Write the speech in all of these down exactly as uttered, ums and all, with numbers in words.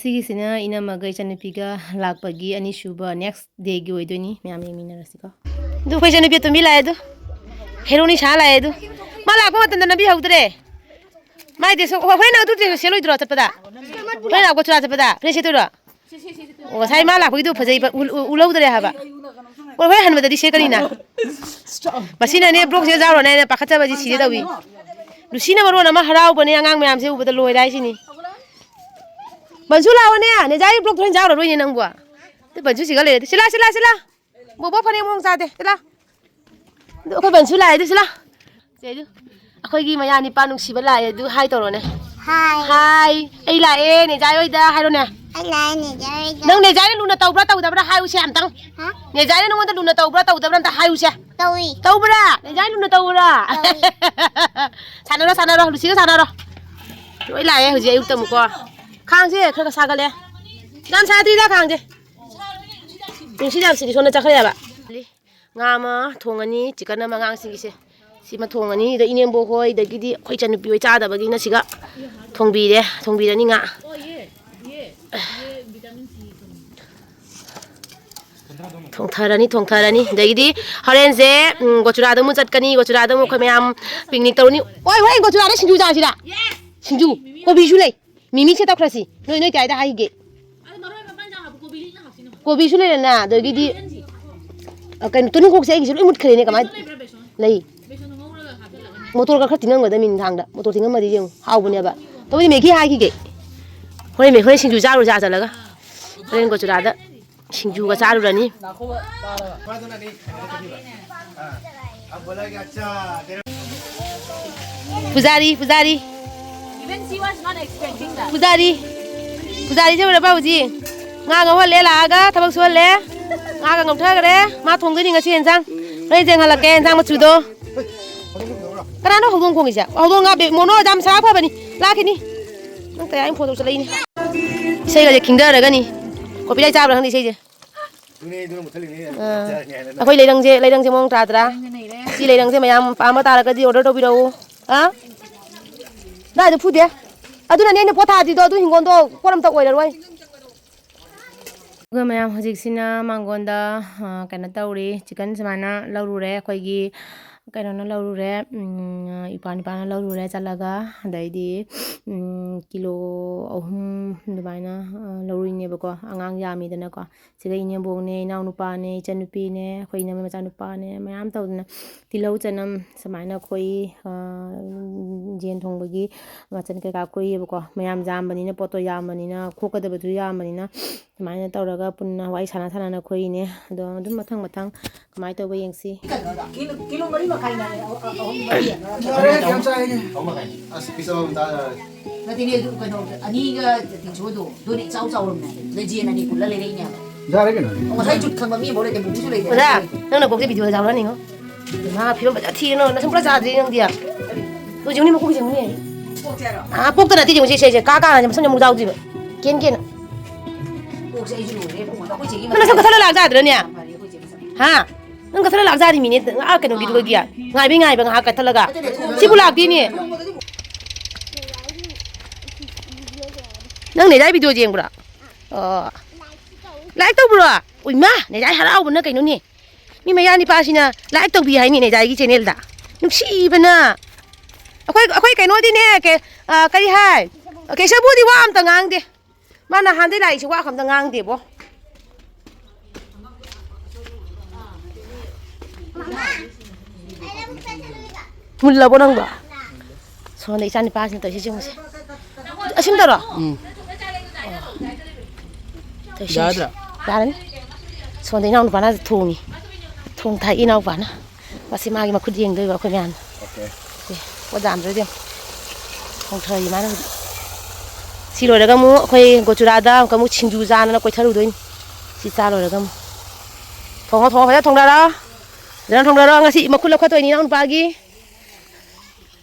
ꯁꯤꯒꯤꯁꯤꯅ ꯏꯅꯝꯃꯒ ꯏꯆꯟꯅꯨꯄꯤꯒ ꯂꯥꯛꯄꯒꯤ ꯑꯅꯤꯁꯨꯕ, next dayꯒꯤ ꯑꯣꯏꯗꯣꯏꯅꯤ꯫ ꯃꯌꯥꯝ ꯌꯦꯡꯃꯤꯟꯅꯔꯁꯤꯀꯣ꯫ ꯑꯗꯨ ꯑꯩꯈꯣꯏ ꯏꯆꯟꯅꯨꯄꯤ ꯑꯇꯣꯝꯕꯤ ꯂꯥꯛꯑꯦ ꯑꯗꯨ꯫ ꯍꯦꯔꯣꯅꯤ ꯁꯥ ꯂꯥꯛꯑꯦ ꯑꯗꯨ꯫ ꯃꯥ ꯂꯥꯛꯄ ꯃꯇꯝꯗ ꯅꯝꯕꯤꯍꯧꯗ꯭ꯔꯦ꯫ ꯃꯥꯏꯗꯤ ꯁꯨꯝ, ꯍꯣ-, ꯍꯣꯔꯦꯟ ꯑꯗꯨ dress ꯁꯦꯠꯂꯣꯏꯗ꯭ꯔꯣ ꯆꯠꯄꯗ? ꯍꯣꯔꯦꯟ ꯂꯥꯛꯄ ꯆꯨꯔꯥ ꯆꯠꯄꯗ ꯐꯅꯦꯛ ꯁꯦꯠꯇꯣꯏꯔꯣ? ꯑꯣ, ꯉꯁꯥꯏ ꯃꯥ ꯂꯥꯛꯄꯒꯤꯗꯨ ꯐꯖꯩꯕ, ꯎ-, ꯎ-, ꯎꯍꯧꯗ꯭ꯔꯦ ꯍꯥꯏꯕ꯫ ꯍꯣꯏ, ꯍꯣꯔꯦꯟ ꯍꯟꯕꯗꯗꯤ ꯁꯦꯠꯀꯅꯤꯅ꯫ ꯃꯁꯤꯅꯅꯦ vlogꯁꯦ ꯌꯥꯎꯔꯣꯅꯦ ꯍꯥꯏꯅ ꯄꯥꯈꯠꯆꯕꯁꯤ ꯁꯤꯒꯦ ꯇꯧꯏ꯫ ꯂꯨꯁꯤꯅ ꯃꯔꯣꯟ ꯑꯃ ꯍꯔꯥꯎꯕꯅꯦ, ꯑꯉꯥꯡ ꯃꯌꯥꯝꯁꯦ ꯎꯕꯗ ꯂꯣꯏꯔꯦ ꯍꯥꯏꯁꯤꯅꯤ꯫ ꯕꯟꯁꯨ ꯂꯥꯛꯑꯣꯅꯦ, ꯅꯦꯖꯥꯒꯤ vlogꯇꯣ ꯍꯣꯔꯦꯟ ꯌꯥꯎꯔꯔꯣꯏꯅꯦ ꯅꯪꯕꯨ꯫ ꯑꯗꯨ ꯕꯟꯁꯨ ꯁꯤꯒ ꯂꯩꯔꯗꯤ꯫ ꯁꯤꯂꯥ, ꯁꯤꯂꯥ, ꯁꯤꯂꯥ꯫ ꯕꯣꯕꯣ ꯐꯅꯦꯛ ꯃꯑꯣꯡ ꯆꯥꯗꯦ꯫ ꯁꯤꯂꯥ꯫ ꯑꯗꯨ ꯑꯩꯈꯣꯏ ꯕꯟꯁꯨ ꯂꯥꯛꯑꯦ, ꯑꯗꯨ ꯁꯤꯂꯥ꯫ ꯁꯦ, ꯑꯗꯨ ꯑꯩꯈꯣꯏꯒꯤ ꯃꯌꯥ ꯅꯤꯄꯥ ꯅꯨꯡꯁꯤꯕ ꯂꯥꯛꯑꯦ, ꯑꯗꯨ hi ꯇꯧꯔꯣꯅꯦ꯫ Hi꯫ Hi꯫ ꯑꯩ ꯂꯥꯛꯑꯦ ꯅꯦꯖꯥꯏ ꯍꯣꯏꯗ ꯍꯥꯏꯔꯣꯅꯦ꯫ ꯑꯩ ꯂꯥꯛꯑꯦ ꯅꯦꯖꯥꯏ ꯍꯣꯏꯗ꯫ ꯅꯪ ꯅꯦꯖꯥꯏꯅ ꯂꯨꯅ ꯇꯧꯕ꯭ꯔꯥ ꯇꯧꯗꯕ꯭ꯔꯥ ꯍꯥꯏꯌꯨꯁꯦ ꯑꯝꯇꯪ꯫ ꯍꯥ? ꯅꯦꯖꯥꯏꯅ ꯅꯉꯣꯟꯗ ꯂꯨꯅ ꯇꯧꯕ꯭ꯔꯥ ꯇꯧꯗꯕ꯭ꯔꯥ ꯑꯝꯇ ꯍꯥꯏꯌꯨꯁꯦ꯫ ꯇꯧꯏ꯫ ꯇꯧꯕ꯭ꯔꯥ? ꯅꯦꯖꯥꯏ ꯂꯨꯅ ꯇꯧꯕ꯭ꯔꯥ? ꯇꯧꯏ꯫ ꯁꯥꯟꯅꯔꯣ, ꯁꯥꯟꯅꯔꯣ, ꯂꯨꯁꯤꯒ ꯁꯥꯟꯅꯔꯣ꯫ ꯂꯣꯏ ꯂꯥꯛꯑꯦ ꯍꯧꯖꯤꯛ ꯑꯌꯨꯛꯇ ꯑꯃꯨꯛꯀꯣ꯫ ꯈꯥꯡꯁꯦ ꯈꯔ ꯈꯔ ꯁꯥꯒꯠꯂꯦ꯫ ꯌꯥꯝ ꯁꯥꯗ꯭ꯔꯤꯗ ꯈꯥꯡꯁꯦ꯫ ꯅꯨꯡꯁꯤꯠ ꯌꯥꯝ ꯁꯤꯠꯂꯤ, ꯁꯣꯝꯗ ꯆꯠꯈ꯭ꯔꯦꯕ꯫ ꯉꯥ ꯑꯃ ꯊꯣꯡꯉꯅꯤ, chicken ꯑꯃ ꯑꯉꯥꯡꯁꯤꯡꯒꯤꯁꯦ꯫ ꯁꯤꯃ ꯊꯣꯡꯉꯅꯤ꯫ ꯑꯗ ꯏꯅꯦꯝꯕꯣꯛ ꯍꯣꯏ, ꯑꯗꯒꯤꯗꯤ ꯑꯩꯈꯣꯏ ꯏꯆꯟꯅꯨꯄꯤ ꯍꯣꯏ ꯆꯥꯗꯕꯒꯤꯅ ꯁꯤꯒ ꯊꯣꯡꯕꯤꯔꯦ, ꯊꯣꯡꯕꯤꯔꯅꯤ ꯉꯥ꯫ ꯊꯣꯡꯊꯔꯅꯤ, ꯊꯣꯡꯊꯔꯅꯤ꯫ ꯑꯗꯒꯤꯗꯤ ꯍꯣꯔꯦꯟꯁꯦ, ꯎꯝ, ꯒꯣꯆꯨꯔꯥꯗ ꯑꯃꯨꯛ ꯆꯠꯀꯅꯤ, ꯒꯣꯆꯨꯔꯥꯗ ꯑꯃꯨꯛ ꯑꯩꯈꯣꯏ ꯃꯌꯥꯝ picnic ꯇꯧꯔꯅꯤ꯫ ꯍꯣꯏ, ꯍꯣꯔꯦꯟ ꯒꯣꯆꯨꯔꯥꯗ ꯁꯤꯡꯖꯨ ꯆꯥꯁꯤꯔꯥ? ꯁꯤꯡꯖꯨ, ꯀꯣꯕꯤꯁꯨ ꯂꯩ꯫ ꯃꯤꯃꯤꯁꯦ ꯇꯧꯈ꯭ꯔꯁꯤ꯫ ꯅꯣꯏ, ꯅꯣꯏ ꯀꯌꯥꯗ ꯍꯥꯏꯒꯦ? ꯑꯗꯨ ꯃꯔꯣꯏ ꯃꯄꯥꯡ ꯆꯥꯡ ꯍꯥꯞꯄꯨ, ꯀꯣꯕꯤꯗꯤ ꯏꯟꯖꯥꯡ ꯍꯥꯞꯁꯤꯅ꯫ ꯀꯣꯕꯤꯁꯨ ꯂꯩꯔꯦꯅ, ꯑꯗꯒꯤꯗꯤ, ꯕꯦꯁꯣꯟꯁꯤ꯫ ꯑ, ꯀꯩꯅꯣ, ꯇꯣꯅꯤꯡꯈꯣꯛꯁꯦ ꯑꯩꯒꯤꯁꯦ ꯂꯣꯏ ꯃꯨꯠꯈ꯭ꯔꯦꯅꯦ, ꯀꯃꯥꯏ-, ꯕꯦꯁꯣꯟ ꯂꯩꯕ꯭ꯔꯥ, ꯕꯦꯁꯣꯟ? ꯂꯩ꯫ ꯕꯦꯁꯣꯟꯗꯣ ꯉꯧꯔꯒ ꯍꯥꯞꯆꯜꯂꯒꯅꯦ꯫ ꯃꯣꯇꯣꯔꯒ ꯈꯔ ꯇꯤꯡꯉꯝꯒꯗꯕꯅꯤ ꯏꯟꯖꯥꯡꯗ꯫ ꯃꯣꯇꯣꯔ ꯇꯤꯡꯉꯝꯃꯗꯤ ꯌꯦꯡꯉꯨ, ꯍꯥꯎꯕꯅꯦꯕ꯫ ꯇꯧꯕꯨꯗꯤ ꯃꯦꯒꯤ ꯍꯥꯏꯈꯤꯒꯦ꯫ ꯍꯣꯔꯦꯟ ꯃꯦ-, ꯍꯣꯔꯦꯟ ꯁꯤꯡꯖꯨ ꯆꯥꯔꯨꯔꯁꯦ ꯑꯥ ꯆꯠꯂꯒ꯫ ꯍꯣꯔꯦꯟ ꯒꯣꯆꯨꯔꯥꯗ ꯁꯤꯡꯖꯨꯒ ꯆꯥꯔꯨꯔꯅꯤ꯫ ꯄꯨꯖꯥꯔꯤ, ꯄꯨꯖꯥꯔꯤ꯫ Even she was not expecting that. ꯄꯨꯖꯥꯔꯤ꯫ ꯄꯨꯖꯥꯔꯤꯁꯦ ꯎꯔꯕ ꯍꯧꯖꯤꯛ? ꯉꯥ ꯉꯧꯍꯜꯂꯦ, ꯂꯥꯛꯑꯒ ꯊꯕꯛ ꯁꯨꯍꯜꯂꯦ꯫ ꯉꯥꯒ ꯉꯧꯊꯈ꯭ꯔꯦ꯫ ꯃꯥ ꯊꯣꯡꯗꯣꯏꯅꯤ ꯉꯁꯤ ꯌꯦꯟꯁꯥꯡ꯫ ꯍꯣꯔꯦꯟ ꯌꯦꯡꯍꯜꯂꯛꯀꯦ ꯌꯦꯟꯁꯥꯡ ꯃꯆꯨꯗꯣ꯫ ꯀꯅꯥꯅꯣ ꯍꯧꯗꯣꯡ ꯈꯣꯡꯉꯤꯁꯦ? ꯍꯧꯗꯣꯡ ꯉꯥ ꯕꯦ-, ꯃꯣꯅꯣ ꯌꯥꯝ ꯁꯥ ꯐꯕꯅꯤ꯫ ꯂꯥꯛꯈꯤꯅꯤ꯫ ꯅꯪ ꯀꯌꯥ ꯑꯩꯅ ꯐꯣꯟ ꯇꯧꯁꯜꯂꯛꯏꯅꯦ? ꯏꯁꯩꯒꯁꯦ ꯈꯤꯡꯊꯔꯒꯅꯤ꯫ Copyright ꯆꯥꯕ꯭ꯔꯥ ꯈꯪꯗꯦ ꯏꯁꯩꯁꯦ꯫ ꯑꯗꯨꯅꯦ ꯑꯩ ꯑꯗꯨꯅ ꯃꯨꯠꯊꯠꯂꯤꯅꯦ꯫ ꯑꯥ꯫ ꯑꯩꯈꯣꯏ ꯂꯩꯔꯪꯁꯦ, ꯂꯩꯔꯪꯁꯦ ꯃꯑꯣꯡ ꯇꯥꯗ꯭ꯔꯥ? ꯂꯩꯔꯪꯁꯦ ꯅꯩꯔꯦ꯫ ꯁꯤ ꯂꯩꯔꯪꯁꯦ ꯃꯌꯥꯝ ꯄꯥꯝꯕ ꯇꯥꯔꯒꯗꯤ order ꯇꯧꯕꯤꯔꯛꯎ꯫ ꯑꯥ? ꯗꯥꯏꯗ ꯐꯨꯗꯦ? ꯑꯗꯨꯅꯅꯦ ꯑꯩꯅ ꯄꯣꯠ ꯊꯥꯗ꯭ꯔꯤꯗꯣ, ꯑꯗꯨ ꯍꯤꯡꯒꯣꯜꯗꯣ ꯄꯣꯠ ꯑꯝꯇ ꯑꯣꯏꯔꯔꯣꯏ꯫ ꯑꯗꯨꯒ ꯃꯌꯥꯝ, ꯍꯧꯖꯤꯛꯁꯤꯅ ꯃꯥꯡꯒꯣꯟꯗ, ꯑ, ꯀꯩꯅꯣ ꯇꯧꯔꯤ, ꯆꯤꯀꯟ ꯁꯨꯃꯥꯏꯅ ꯂꯧꯔꯨꯔꯦ꯫ ꯑꯩꯈꯣꯏꯒꯤ ꯀꯩꯅꯣꯅ ꯂꯧꯔꯨꯔꯦ, ꯎꯝ, ꯏꯄ꯭ꯋꯥ ꯅꯨꯄꯥꯅ ꯂꯧꯔꯨꯔꯦ ꯆꯠꯂꯒ꯫ ꯑꯗꯩꯗꯤ, ꯎꯝ, ꯀꯤꯂꯣ ꯑꯍꯨꯝ ꯑꯗꯨꯃꯥꯏꯅ, ꯑ, ꯂꯧꯔꯨꯏꯅꯦꯕꯀꯣ꯫ ꯑꯉꯥꯡ ꯌꯥꯝꯃꯤꯗꯅꯀꯣ꯫ ꯁꯤꯗ ꯏꯅꯦꯝꯕꯣꯛꯅꯦ, ꯏꯅꯥꯎꯅꯨꯄꯥꯅꯦ, ꯏꯆꯟꯅꯨꯄꯤꯅꯦ, ꯑꯩꯈꯣꯏ ꯏꯅꯝꯃ ꯃꯆꯥꯅꯨꯄꯥꯅꯦ, ꯃꯌꯥꯝ ꯇꯧꯗꯅ ꯇꯤꯜꯍꯧ ꯆꯅꯝ ꯁꯨꯃꯥꯏꯅ ꯑꯩꯈꯣꯏ, ꯑ, ꯌꯦꯟ ꯊꯣꯡꯕꯒꯤ ꯃꯆꯜ ꯀꯩꯀꯥ ꯀꯨꯏꯌꯦꯕꯀꯣ꯫ ꯃꯌꯥꯝ ꯌꯥꯝꯕꯅꯤꯅ, ꯄꯣꯠꯇꯣ ꯌꯥꯝꯕꯅꯤꯅ, ꯈꯣꯛꯀꯗꯕꯁꯨ ꯌꯥꯝꯕꯅꯤꯅ, ꯁꯨꯃꯥꯏꯅ ꯇꯧꯔꯒ ꯄꯨꯟꯅ ꯋꯥꯔꯤ ꯁꯥꯟꯅ ꯁꯥꯟꯅꯅ ꯈꯣꯏꯔꯤꯅꯦ꯫ ꯑꯗꯣ ꯑꯗꯨꯝ ꯃꯊꯪ ꯃꯊꯪ ꯀꯃꯥꯏꯅ ꯇꯧꯕ ꯌꯦꯡꯁꯤ꯫ ꯀꯤꯂꯣ, ꯀꯤꯂꯣ ꯃꯔꯤ ꯃꯈꯥꯏꯅ ꯑꯍꯨꯝ ꯃꯔꯤ ꯌꯥꯔꯦ, ꯌꯥꯝ ꯆꯥꯏꯅꯦ꯫ ꯑꯁ, ꯄꯤꯁ ꯑꯃꯃꯝ ꯆꯥ ꯌꯥꯔꯦ꯫ ꯅꯠꯇꯦꯅꯦ, ꯑꯗꯨ ꯀꯩꯅꯣ, ꯑꯅꯤꯒ ꯇꯤꯟꯁꯨꯗꯣ, ꯑꯗꯨꯅꯦ ꯏꯆꯥꯎ ꯆꯥꯎꯔꯝꯅꯦ꯫ ꯅꯣꯏ ꯖꯦꯟ ꯑꯅꯤ ꯄꯨꯜꯂ ꯂꯩꯔꯛꯏꯅꯦꯕ꯫ ꯌꯥꯔꯦ ꯀꯩꯅꯣ꯫ ꯑꯣ, ꯉꯁꯥꯏ ꯖꯨꯠ ꯈꯪꯕ ꯃꯤ ꯑꯃꯐꯥꯎ ꯂꯩꯇꯦ, ꯃꯨꯕꯤꯁꯨ ꯂꯩꯇꯦ꯫ ꯑꯣꯖꯥ, ꯅꯪ ꯅꯀꯣꯛꯇ ꯚꯤꯗꯤꯑꯣ ꯌꯥꯎꯔꯅꯤꯉꯣ꯫ ꯃꯥ ꯐꯤꯕꯝ ꯐꯖ ꯊꯤꯔꯦ, ꯅꯪ ꯅꯁꯝ ꯄꯨꯔꯥ ꯆꯥꯗ꯭ꯔꯤ ꯅꯪꯗꯤ꯫ ꯑꯗꯨ ꯌꯦꯡꯉꯨꯅꯦ, ꯃꯀꯣꯛ ꯌꯦꯡꯉꯨꯅꯦ꯫ ꯄꯣꯛꯇꯦ ꯍꯥꯏꯔꯣ? ꯑꯥ, ꯄꯣꯛꯇ ꯅꯠꯇꯦ, ꯌꯦꯡꯉꯨꯁꯦ, ꯁꯦ, ꯁꯦ, ꯀꯥ ꯀꯥ ꯍꯥꯏꯅ ꯃꯁꯝ ꯌꯥꯝ ꯌꯥꯎꯗ꯭ꯔꯤꯕ꯫ ꯀꯦꯟ ꯀꯦꯟ꯫ ꯄꯣꯛꯁꯦ ꯑꯩꯁꯨ ꯂꯣꯏꯔꯦ, ꯄꯨꯡ ꯑꯩꯈꯣꯏ ꯆꯦꯒꯤ ꯅꯪ ꯅꯁꯝ ꯀꯛꯊꯠꯂ ꯂꯥꯛ ꯌꯥꯗ꯭ꯔꯅꯦ? ꯐꯔꯦ, ꯑꯩꯈꯣꯏ ꯆꯦꯒꯤ ꯁꯝ꯫ ꯍꯥ? ꯅꯪ ꯀꯛꯊꯠꯂ ꯂꯥꯛ ꯌꯥꯔꯤꯃꯤꯅꯦ, ꯑꯥ, ꯀꯩꯅꯣꯒꯤ, ꯑꯩꯈꯣꯏꯒꯤ꯫ ꯉꯥꯏꯕꯩ ꯉꯥꯏꯕ ꯉꯥꯏꯍꯥꯛ ꯀꯛꯊꯠꯂꯒ꯫ ꯁꯤꯕꯨ ꯂꯥꯛꯇꯦꯅꯦ꯫ ꯅꯪ ꯅꯦꯗꯥꯏ ꯚꯤꯗꯤꯑꯣ ꯌꯦꯡꯕ꯭ꯔꯣ? ꯑꯣ꯫ ꯂꯥꯏꯛ ꯇꯧꯕ꯭ꯔꯣ? ꯎꯏꯃꯥ, ꯅꯦꯗꯥꯏ ꯍꯔꯥꯎꯕꯅ ꯀꯩꯅꯣꯅꯦ꯫ ꯃꯤ ꯃꯌꯥ ꯅꯤꯄꯥꯁꯤꯅ ꯂꯥꯏꯛ ꯇꯧꯕꯤ ꯍꯥꯏꯅꯤ ꯅꯦꯗꯥꯏꯒꯤ ꯆꯦꯅꯦꯜꯗ꯫ ꯅꯨꯡꯁꯤꯕꯅ꯫ ꯑꯩꯈꯣꯏ, ꯑꯩꯈꯣꯏ ꯀꯩꯅꯣꯗꯤꯅꯦ, ꯀꯦ-, ꯑ, ꯀꯔꯤ ꯍꯥꯏ? ꯀꯦꯁꯕꯨꯗꯤ ꯋꯥ ꯑꯝꯇ ꯉꯥꯡꯗꯦ꯫ ꯃꯥ ꯅꯍꯥꯟꯗꯩ ꯂꯥꯛꯏꯁꯦ ꯋꯥ ꯑꯝꯇ ꯉꯥꯡꯗꯦꯕꯣ꯫ ꯃꯨꯜꯂꯕꯣ ꯅꯪꯕꯣ? ꯁꯣꯝꯗ ꯏꯆꯥ ꯅꯤꯄꯥꯁꯤꯅ ꯇꯧꯔꯤꯁꯦ ꯌꯦꯡꯉꯨꯁꯦ꯫ ꯑꯁꯤꯝ ꯇꯧꯔꯣ? ꯎꯝ꯫ ꯇꯧꯔꯤꯁꯦ ꯌꯦꯡꯉꯨꯁꯦ꯫ ꯌꯥꯗ꯭ꯔꯥ? ꯌꯥꯔꯅꯤ꯫ ꯁꯣꯝꯗ ꯏꯅꯥꯎ ꯅꯨꯄꯥꯅ ꯊꯣꯡꯉꯤ꯫ ꯊꯣꯡ ꯊꯥꯛꯏ ꯏꯅꯥꯎꯄꯥꯅ꯫ ꯃꯁꯤ ꯃꯥꯒꯤ ꯃꯈꯨꯠ ꯌꯦꯡꯗꯣꯏꯕ ꯑꯩꯈꯣꯏ ꯃꯌꯥꯝꯅ꯫ ꯑꯣꯀꯦ꯫ ꯑꯦ, ꯄꯣꯠ ꯌꯥꯝꯗ꯭ꯔꯗꯤ ꯌꯦꯡꯉꯨ꯫ ꯊꯣꯡꯊꯔꯤ ꯃꯥꯅ ꯍꯧꯖꯤꯛ꯫ ꯁꯤ ꯂꯣꯏꯔꯒ ꯑꯃꯨꯛ ꯑꯩꯈꯣꯏ ꯒꯣꯆꯨꯔꯥꯗ ꯑꯃꯨꯛꯀ ꯑꯃꯨꯛ ꯁꯤꯡꯖꯨ ꯆꯥꯅꯅ ꯀꯣꯏꯊꯔꯨꯗꯣꯏꯅꯤ꯫ ꯁꯤ ꯆꯥ ꯂꯣꯏꯔꯒ ꯑꯃꯨꯛ꯫ ꯊꯣꯡꯉꯣ, ꯊꯣꯡꯉꯣ, ꯐꯖꯅ ꯊꯣꯡꯗꯔꯣ꯫ ꯐꯖꯅ ꯊꯣꯡꯗꯔꯣ꯫ ꯉꯁꯤ ꯃꯈꯨꯠ ꯂꯧꯈꯠꯇꯣꯏꯅꯤ ꯏꯅꯥꯎ ꯅꯨꯄꯥꯒꯤ꯫